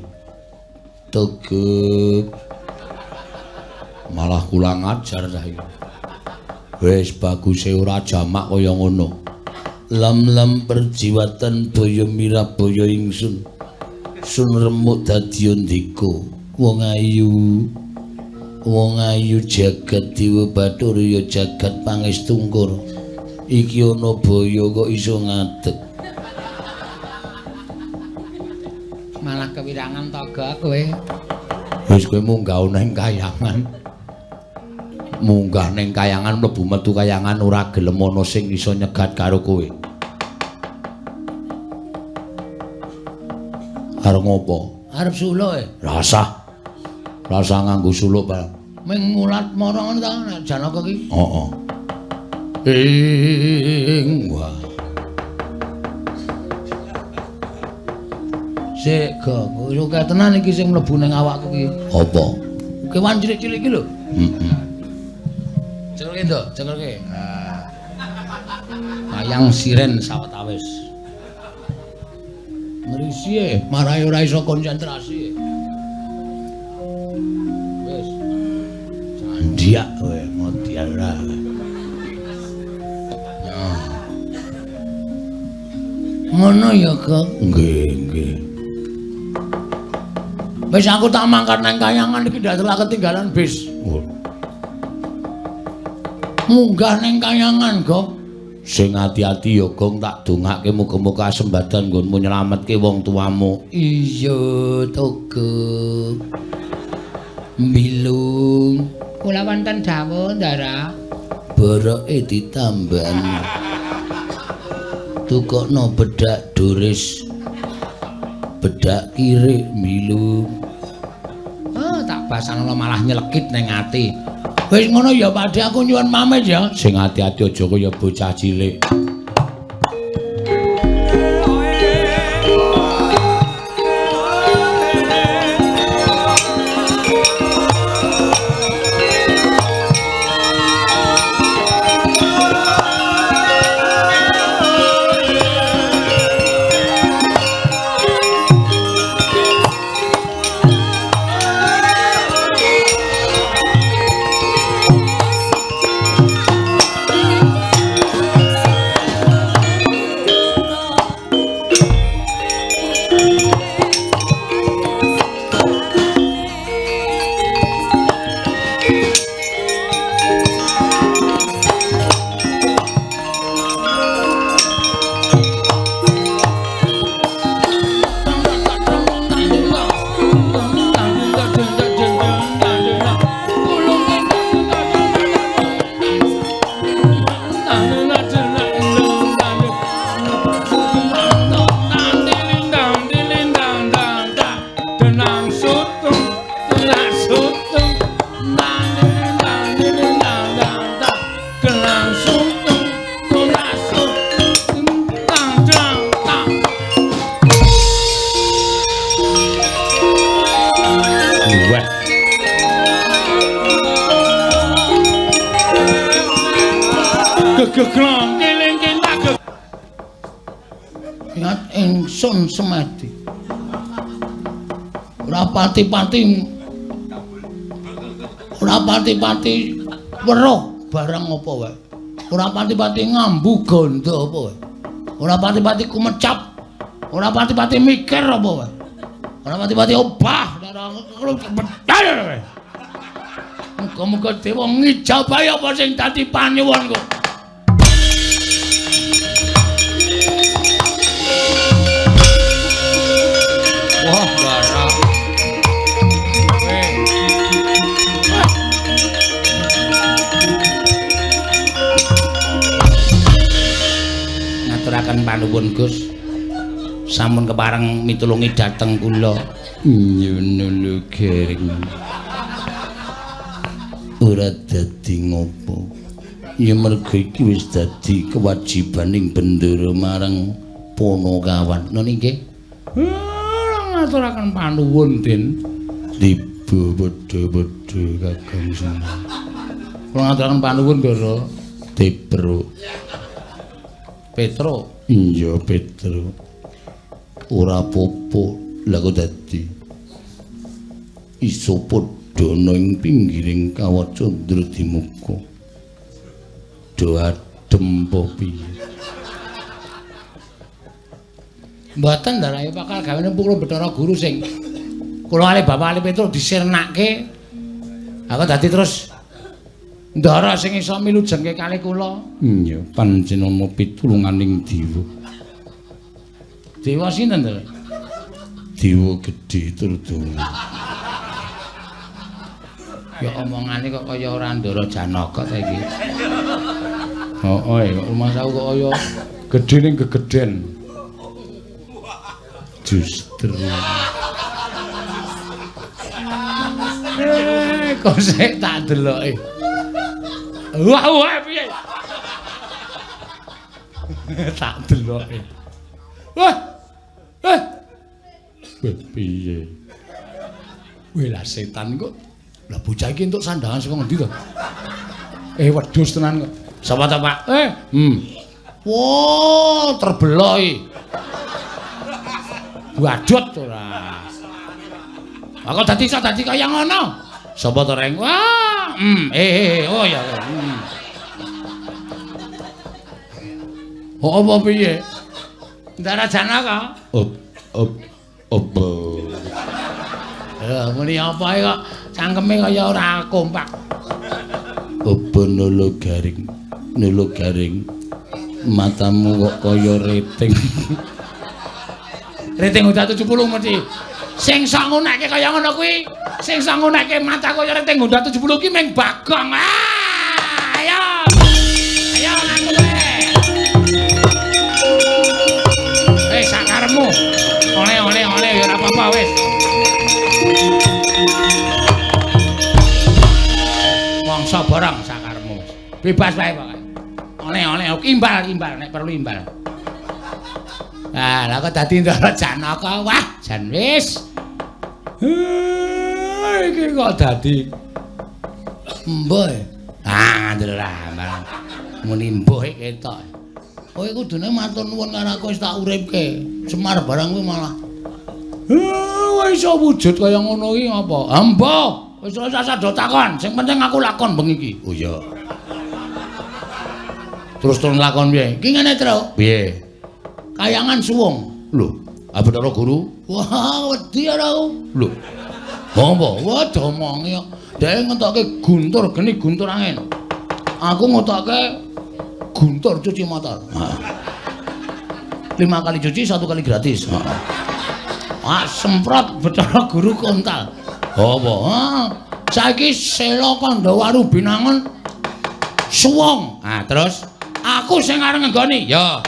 Tegek. Malah kurang ajar saiki. Wis baguse ora jamak kaya ngono. Lam-lam perjiwatan boyo mirabaya ingsun. Sun remuk dadi ndika. Wong ayu. Wong ayu jagat dewa bathara ya jagat pangestungkur. Iki ana boyo kok iso ngadeg. Malah kewirangan toga kowe. Wis kowe munggah ning kayangan. Munggah ning kayangan mlebu metu kayangan ora gelem ana sing iso nyegat karo kowe. Arep ngopo? Arep suluk e. Rasah. Rasa nganggo suluk, Pak. Ming ngulat mara ngono ta nek Janaka ki? Heeh. Ing wah. Sik, Gong. Wis akeh tenan iki sing mlebu ning awakku ki. Apa? Kewan cilik-cilik iki lho. Heeh. Cekelke, Nduk, cekelke. Ah. Wayang siren sawetawis. Ngrisi e, marahi ora iso konsentrasi. Wis. Candiak kowe, modal ora. Ngono ya, Gong. Nggih, nggih. Wis aku tak mangkat nang kayangan iki ndak telah ketinggalan bis. Munggah ning kayangan, Gong. Sing ati-ati ya, Gong, tak dongake muga-muga kasembadan nggonmu nyelametke wong tuamu. Iya, to, Gong. Mbilung. Kula wonten dawuh, Ndara. Boroke ditambani. Tukokno bedak Doris. Bedak kirik mbilung. Oh, tak basanono malah nyelekit ning ati. Wis ngono ya, Pak De, aku nyuwun pamit ya. Sing ati-ati aja kaya bocah cilik. Geglong keling tak. Ingat ingsun semedi. Ora pati-pati ora pati-pati weruh barang apa wae. Ora pati-pati ngambu gandha apa wae. Ora pati-pati kumecap. Ora pati-pati mikir apa wae. Ora pati-pati obah bedal. Muga-muga dewa ngijabahi apa sing dadi panyuwunku. Wah, barang. Ngaturaken panuwun Gus. Sampun kepareng mitulungi dhateng kula. Nyono lho Gering. Ora dadi ngopo. Ya mergo iki wis dadi kewajibaning bendara marang Ponokawan. Ngono nggih. Ngaturaken panuwun, Den. Tiba padha-padha Kakang Semar. Kula ngaturaken panuwun, Ndara. Tepro. Petro. Iya, Petro. Ora apa-apa, lha kok dadi iso padha ana ing pinggiring kawah Candra Dimuka. Do adem apa piye? Mboten ndarae bakal gawe nempuk Bathara Guru sing kula kalih Bapak Ali Petro disirnake. Aku dadi terus ndara sing iso milujengke kalih kula. Iya, pancen ana pitulunganing dewa. Dewa sinten to? Dewa gedhe Trudana. Ya omongane kok kaya ora Ndara Janaka ta iki. Heeh, kok rumangsaku kok kaya gedhe ning gegeden. Justru. Kok sik tak deloke. Wah, wah piye? Tak deloke. Wah. Eh. Piye? Weh lah setan kok. Lah bocah iki entuk sandangan saka ngendi to? Wedhus tenan kok. Sapa to, Pak? Wah, terbelah iki. Wadut ora. Aku dadi iso dadi kaya ngono. Sapa to, Reng? Wah, oh ya. Oh, apa piye? Ndara Janaka. Op op opo. Muni apa kok cangkeme kaya ora kompak. Apa nolo garing? Nolo garing. Matamu kok kaya rating. Rating Honda 70 mesti. Sing sok ngunekke kaya ngono kuwi, sing sok ngunekke mata kaya rating Honda 70 ki ming Bagong. Ah, ayo. Ayo ngaku kowe. Sakaremu. Oleh-oleh oleh ya ora apa-apa wis. Mongso borong sakaremu. Bebas wae pokoke. Oleh-oleh imbal-imbal nek perlu imbal. Nah, lah kok dadi Ndara Janaka. Wah, jan wis. Iki kok dadi mbuh. Ah, ndara muni mbuh ketok. Kowe kudune matur nuwun karo aku wis tak uripke. Semar barang kuwi malah. Iso wujud kaya ngono iki apa? Mbuh, wis ora usah do takon. Sing penting aku lakon bengi iki. Oh iya. Terus turun lakon piye? Iki ngene, Tru. Piye? Kayangan suwung. Lho, Bathara Guru? Wah, wedi ora aku. Lho. Apa? Wah, domongi kok. Dhek ngetokke guntur geni guntur angin. Aku ngetokke guntur cuci motor. 5 kali cuci, 1 kali gratis. Ah, semprot Bathara Guru kontal. Apa? Saiki Sela Kandhawaru Binangun suwung. Ah, terus aku sing arep ngenggoni. Ya.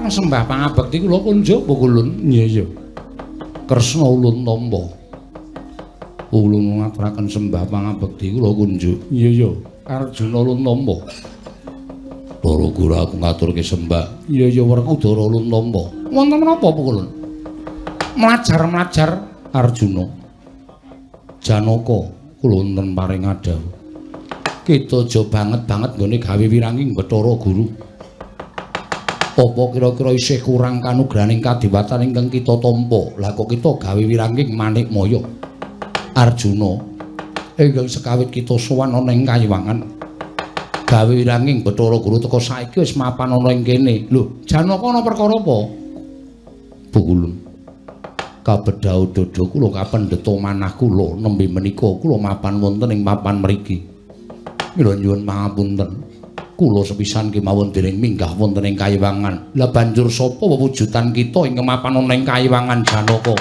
ngaturaken sembah pangabekti kula kunjuk Pukulun. Iya iya. Kresna ulun tampa. Ulun ngaturaken sembah pangabekti kula kunjuk. Iya iya. Arjuna ulun tampa. Bathara Guru aku ngaturke sembah. Iya iya Werkudara ulun tampa. Wonten menapa Pukulun? Mlajar-mlajar Arjuna. Janaka kula wonten paring adhawuh. Kita aja banget-banget nggone gawe wiranging Bathara Guru. Apa kira-kira isih kurang kanugrahaning kadewatan ingkang kita tampa? Lah kok kita gawe wiranging Manikmaya? Arjuna, ingkang sekawit kita sowan ana ing kayiwangan. Gawe wiranging Bathara Guru teka saiki wis mapan ana ing kene. Lho, Janaka ana perkara apa? Pukulun. Kabedhau dada kula kapendheta manah kula nembe menika kula mapan wonten ing papan mriki. Mila nyuwun pangapunten. Kula sepisan kemawon dereng minggah wonten ing kayiwangan. Lah banjur sapa wewujudan kita ingkang mapan ana ing kayiwangan Janaka?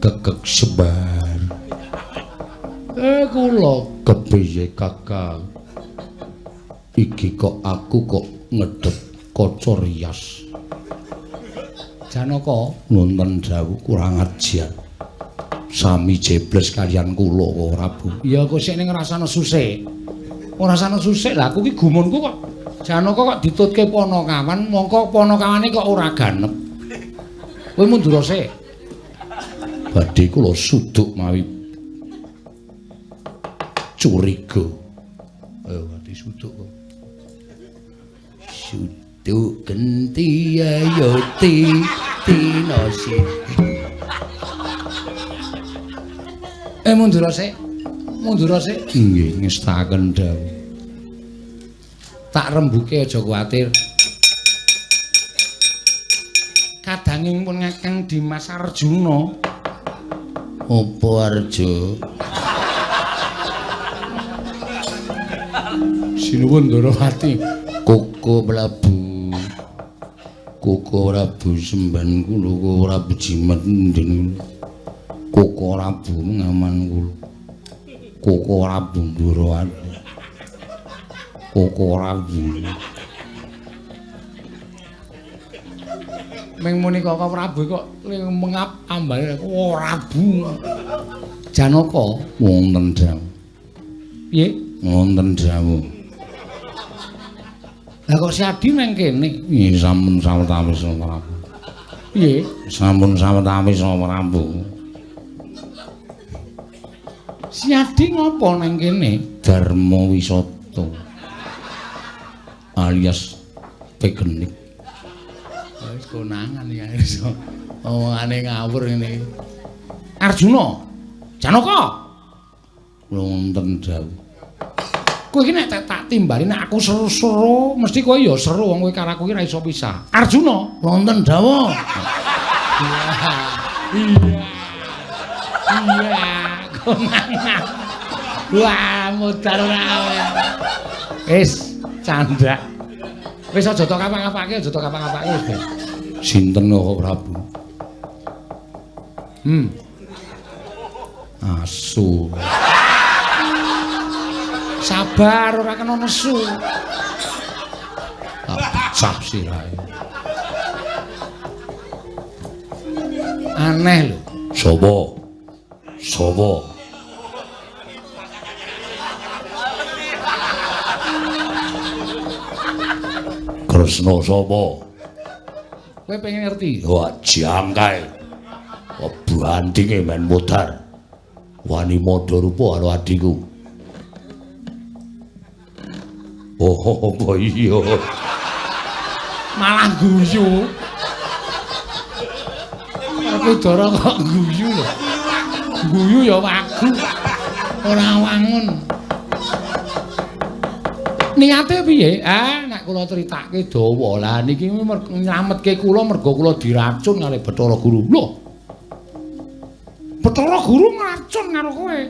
Gegeg sebar. Kula kepiye Kakang? Iki kok aku kok ngedep kaca rias. Janaka wonten dawuh kurang ajar. Sami jebles kalian kula Prabu. Ya kok sik ning ngrasane susik. Ora rasane susik lah aku ki gumunku kok Janaka kok ditutke panakawan, mongko panakawane kok ora ganep. Kowe mundur sik. Badhe kula suduk mawi curiga. Ayo badhe suduk kok. Suduk genti ayo ti tinasi. Mundur sik. Mundur sik. Nggih, ngestaken dawuh. Tak rembuke aja kuwatir. Kadanging pun Kakang Dimas Arjuna. Apa Arjo? Sinuwun Ndorowati. Koko Prabu. Koko Prabu semban kula, Koko Prabu jimat njen. Koko Prabu ngaman kula. Koko Prabu Ndorowati. Koko Prabu. Ming muni Koko Prabu kok mengap ambane Koko Prabu. Janaka wonten dawuh. Piye? Wonten dawuh. Lah kok si Adi nang kene? Nggih sampun sawetawis Prabu. Piye? Sampun sawetawis Prabu. Si Adi ngopo nang kene? Dharma Wisata. Alias Pegenik. Wis konangan ya iso. Omongane ngawur ngene. Arjuna. Janaka. Wonten dawuh. Kowe iki nek tak timbali nek aku seru-seru mesti kowe ya seru wong kowe karo aku iki ora iso pisah. Arjuna. Wonten dawuh. Iya. Iya. Iya, konangan. Wah, modar ora. Wis candhak. Wis aja tok kapak-kapake, aja tok kapak-kapake wis. Sinten kok Prabu? Asu. Sabar ora kena nesu. Tak pecah sirahe. Aneh lho. Sapa? Sapa? Kresna sapa? Kowe pengen ngerti? Wah, jangkae. Bandinge men modar. Wani madha rupa karo adhiku. Oh, apa iya? Malah guyu. Werkudara kok guyu lho. Guyu ya wagu. Ora wangun. Niate piye? Ah, nek kula critake dawa. Lah niki nylametke kula mergo kula diracun kali Bathara Guru. Lho. Bathara Guru ngracun karo kowe.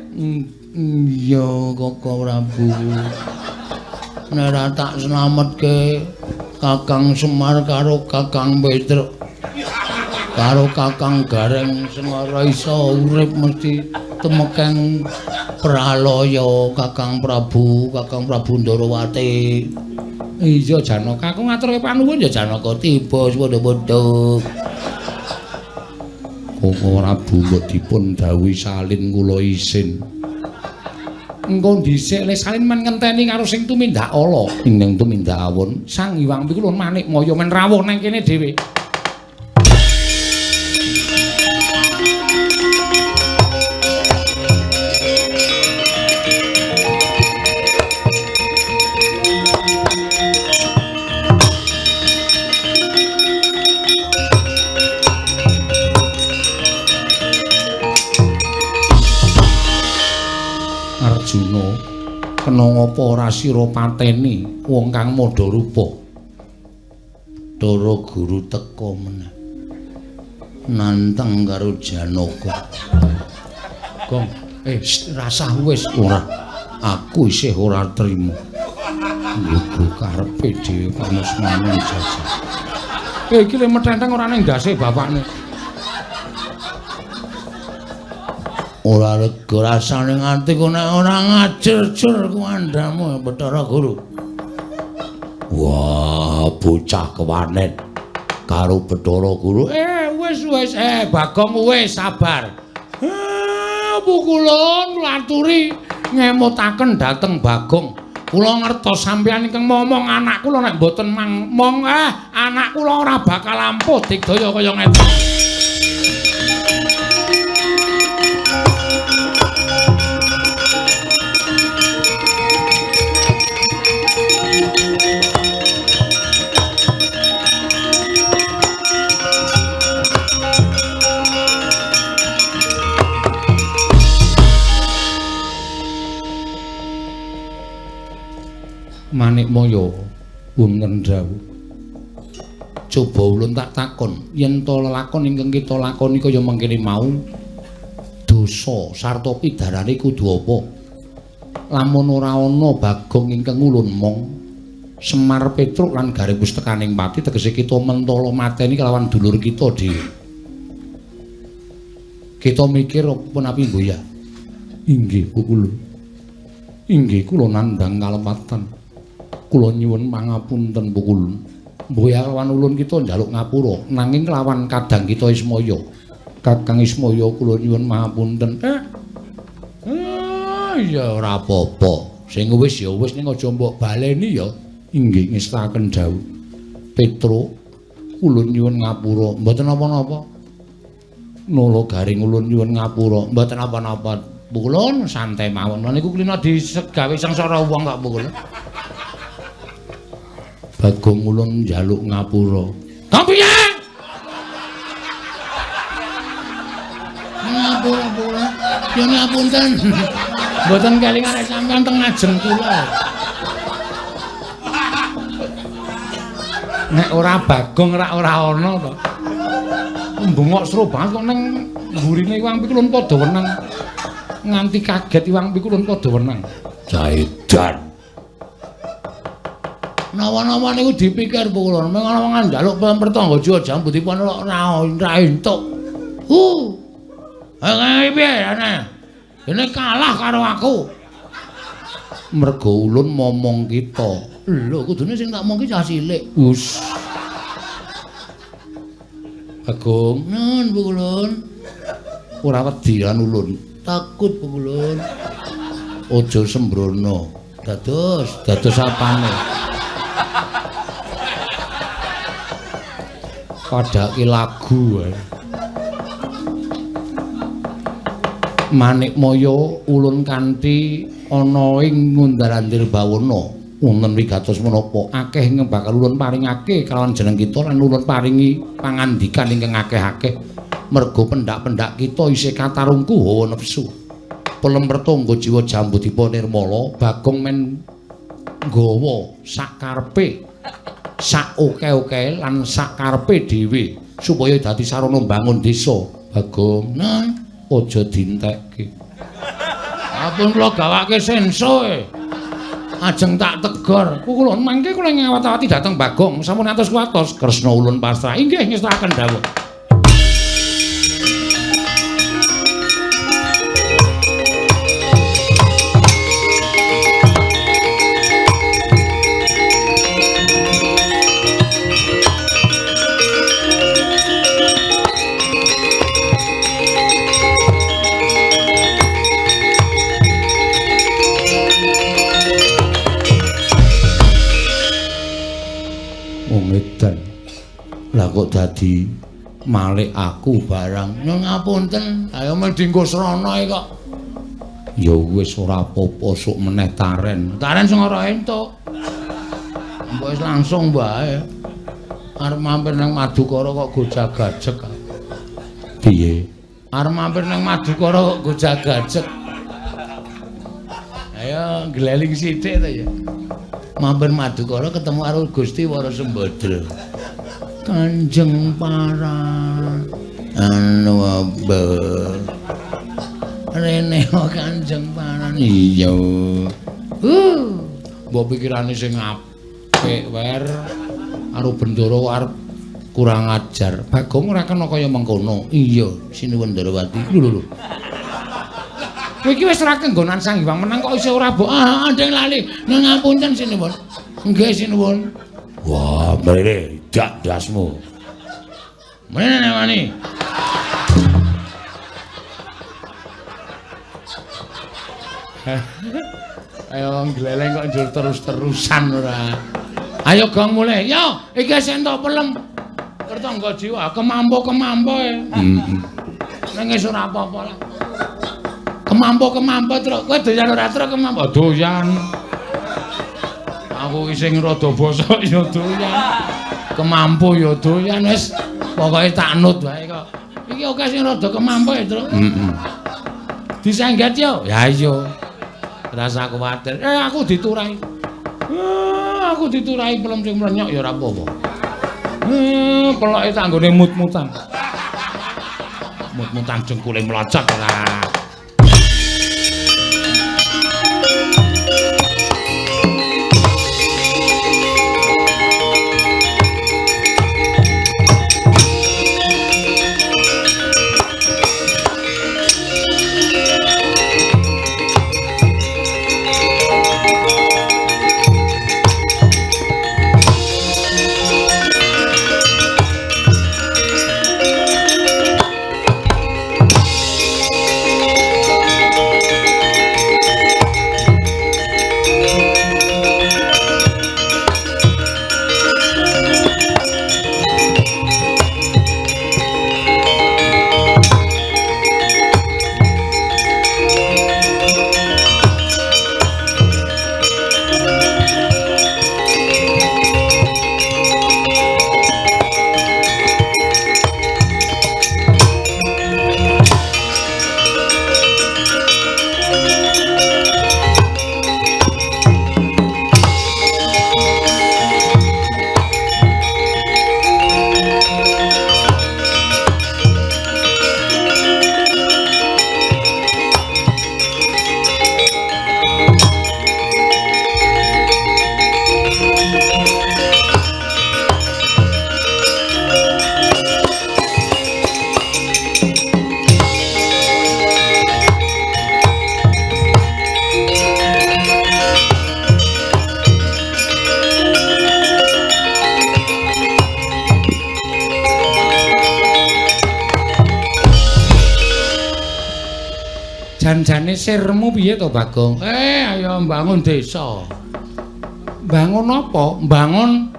Iya, Koko Prabu. Nek ora tak slametke Kakang Semar karo Kakang Petruk karo Kakang Gareng sing ora iso urip mesti temekeng pralaya Kakang Prabu, Kakang Prabu Ndarawati. Iya Janaka, aku ngaturke panuwun ya Janaka tiba padha-padha. Koko Prabu mbok dipun dawuhi salin kula isin. Engko dhisik le salin men ngenteni karo sing tumindak ala. Ing tumindak awon Sang Hyang Pikulun Manikmaya men rawuh nang kene dhewe. Arjuna, kena ngapa ora sira pateni wong kang madha rupa? Bathara Guru teka meneh. Nantang karo Janaka. Gong, rasah wis ora. Aku isih ora trima. Iku karepe dhewe pamusmane jajah. Iki le metenteng ora ning ndase bapakne. Ora lega rasane nganti kok nek ora ngajer-jer kuandhamu Bathara Guru. Wah, bocah kewanen karo Bathara Guru. Wis wis, Bagong wis sabar. Pukulun kula aturi ngemutaken dhateng Bagong. Kula ngertos sampeyan ingkang momong anak kula nek mboten mong anak kula ora bakal ampuh digdaya kaya ngeten. Manikmaya wonten dawuh. Coba ulun tak takon, yen to lelakon ingkang kita lakoni kaya mangkene mau dosa sarta pidarane kudu apa? Lamun ora ana Bagong ingkang ulun mong Semar Petruk lan Gareng wis tekaning pati tegese kita mentala mateni kelawan dulur kita dhewe. Kita mikir apa napi mboya? Inggih pukulun. Inggih kula nandhang kalepatan. Kula nyuwun pangapunten pukulun. Mboya lawan ulun kita njaluk ngapura, nanging lawan kadang kita Ismaya. Kakang Ismaya kula nyuwun pangapunten. Ya ora apa-apa. Sing wis ya wis ning aja mbok baleni ya. Inggih ngestaken dawuh. Petruk ulun nyuwun ngapura, mboten napa-napa. Nala Garing ulun nyuwun ngapura, mboten napa-napa. Pukulun santai mawon. Lha niku klina disegawe sengsara wong kok pukulun. Bagong ulun njaluk ngapura. Kok piye? Ngapura pula. Yo ngapunten. Mboten kelingan nek sampean teng ngajeng kula. Nek ora Bagong rak ora ana to. Mbengok seru banget kok ning mburine Iwang Pikulun padha wenang. Nganti kaget Iwang Pikulun padha wenang. Jaidan. Nawa-nawa niku dipikir pukulun, meng ana wong njaluk pertangga jiwa jambu dipun ora entuk. Piye ana? Dene kalah karo aku. Mergo ulun momong kita. Lho, kudune sing tak omongki cah cilik. Us. Bagong, nun Pukulun. Ora wedi lan ulun. Takut Pukulun. Aja sembrono. Dados, dados apane? Padhake lagu wae. Manikmaya ulun kanthi ana ing ngundar-andir bawana wonten wigatos menapa akeh ingkang bakal ulun paringake kalawan jeneng kita lan ulun paringi pangandikan ingkang akeh-akeh merga pendak-pendak kita isih katarungku hawa nafsu pelem pertangga jiwa Jambudipa nirmala. Bagong men nggawa sakarepe sak oke-oke lan sakarepe dhewe supaya dadi sarana mbangun desa. Bagong, nah aja dintekke. Ampun kula gawake senso e. Ajeng tak tegor. Kula mangke kula ngawat-awati dhateng Bagong. Sampun atos kuwatos Kresna ulun pasrah. Inggih ngestakaken dawuh. Lah kok dadi malik aku barang. Nyun ngapunten, ayo men dinggo srana iki kok. Ya wis ora apa-apa sok meneh taren. Taren sing ora entuk. Mbok wis langsung wae. Arep mampir nang Madukara kok gojag-gajeg. Piye? Arep mampir nang Madukara kok gojag-gajeg. Ayo gleling sithik to ya. Mampir Madukara ketemu karo Gusti Wara Sembadra. Kanjeng para anu apa rene Kanjeng Paran. Iya. Mbok pikirane sing apik wer karo Bendara arep kurang ajar. Bagong ora kena kaya mengkono. Iya, sinuwun Ndarawati. Lho lho lho. Kowe iki wis ora kenggonan Sang Hyang Menang kok isih ora mbok. Ah, ndeng lali. Nang ngapunten sinuwun. Nggih sinuwun. Wah, mrene dak dasmu. Mrene wani. Ayo gleleng kok njur terus-terusan ora. Ayo gong mulih. Yo, iki wis entuk pelem. Pertangga jiwa kemampo-kemampo e. Heeh. Ning wis ora apa-apa lah. Kemampo-kemampo, Truk. Kowe doyan ora, Truk, kemampo? Doyan. Aku iki sing rada bosok ya doyan. Kemampo ya doyan wis. Pokoke tak nut wae kok. Iki akeh sing rada kemampo ya, Truk. Heeh. Disengget yo. Ya iya. Rasa kuwatir. Aku diturahi. Aku diturahi pelem sing mlenyok ya ora apa-apa. Peloke tanggone mut-mutan. Mut-mutan jengkule mlocot ora. Jane sirmu piye to, Bagong? Ayo mbangun desa. Bangun apa? Bangun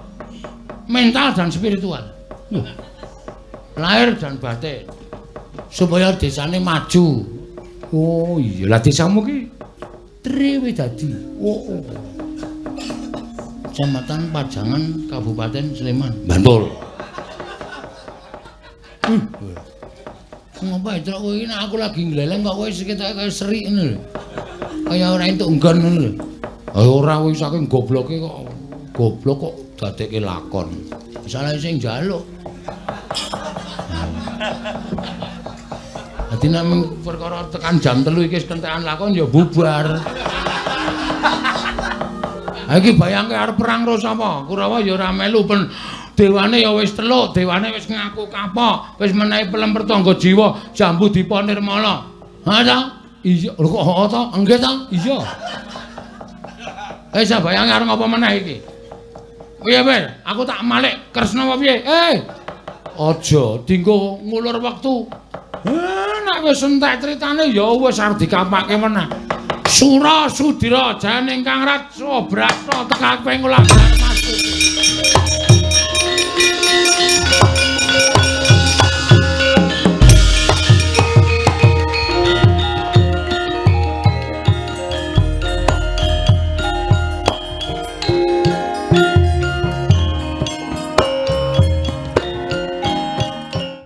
mental dan spiritual. Lahir dan batin. Supaya desane maju. Oh iya, lah desamu ki Triwidadi. Oh. Kecamatan Pajangan, Kabupaten Sleman, Bantul. Ngapa truk kowe iki nek aku lagi ngleleng kok kowe ketoke kaya seri ngono lho. Kaya ora entuk nggon ngono lho. Ha ora kowe saking gobloke kok goblok kok dadekke lakon. Salah sing njaluk. Dadi nek perkara tekan jam 3 iki wis kentekan lakon ya bubar. Ha iki bayangke arep perang karo sapa? Kurawa ya ora melu pen dewane ya wis teluk, dewane wis ngaku kapok, wis menehi pelem pertangga jiwa, jambu dipa nirmala. Ha ta? Iya, lho kok heeh ta? Nggih ta? Iya. Wis bayange arep ngapa meneh iki? Piye, Ber? Aku tak malik Kresna apa piye? Aja dinggo ngulur wektu. Nek wis entek critane ya wis arep dikapake meneh. Sura Sudira jane ingkang rat Sobrata tekake ngulah.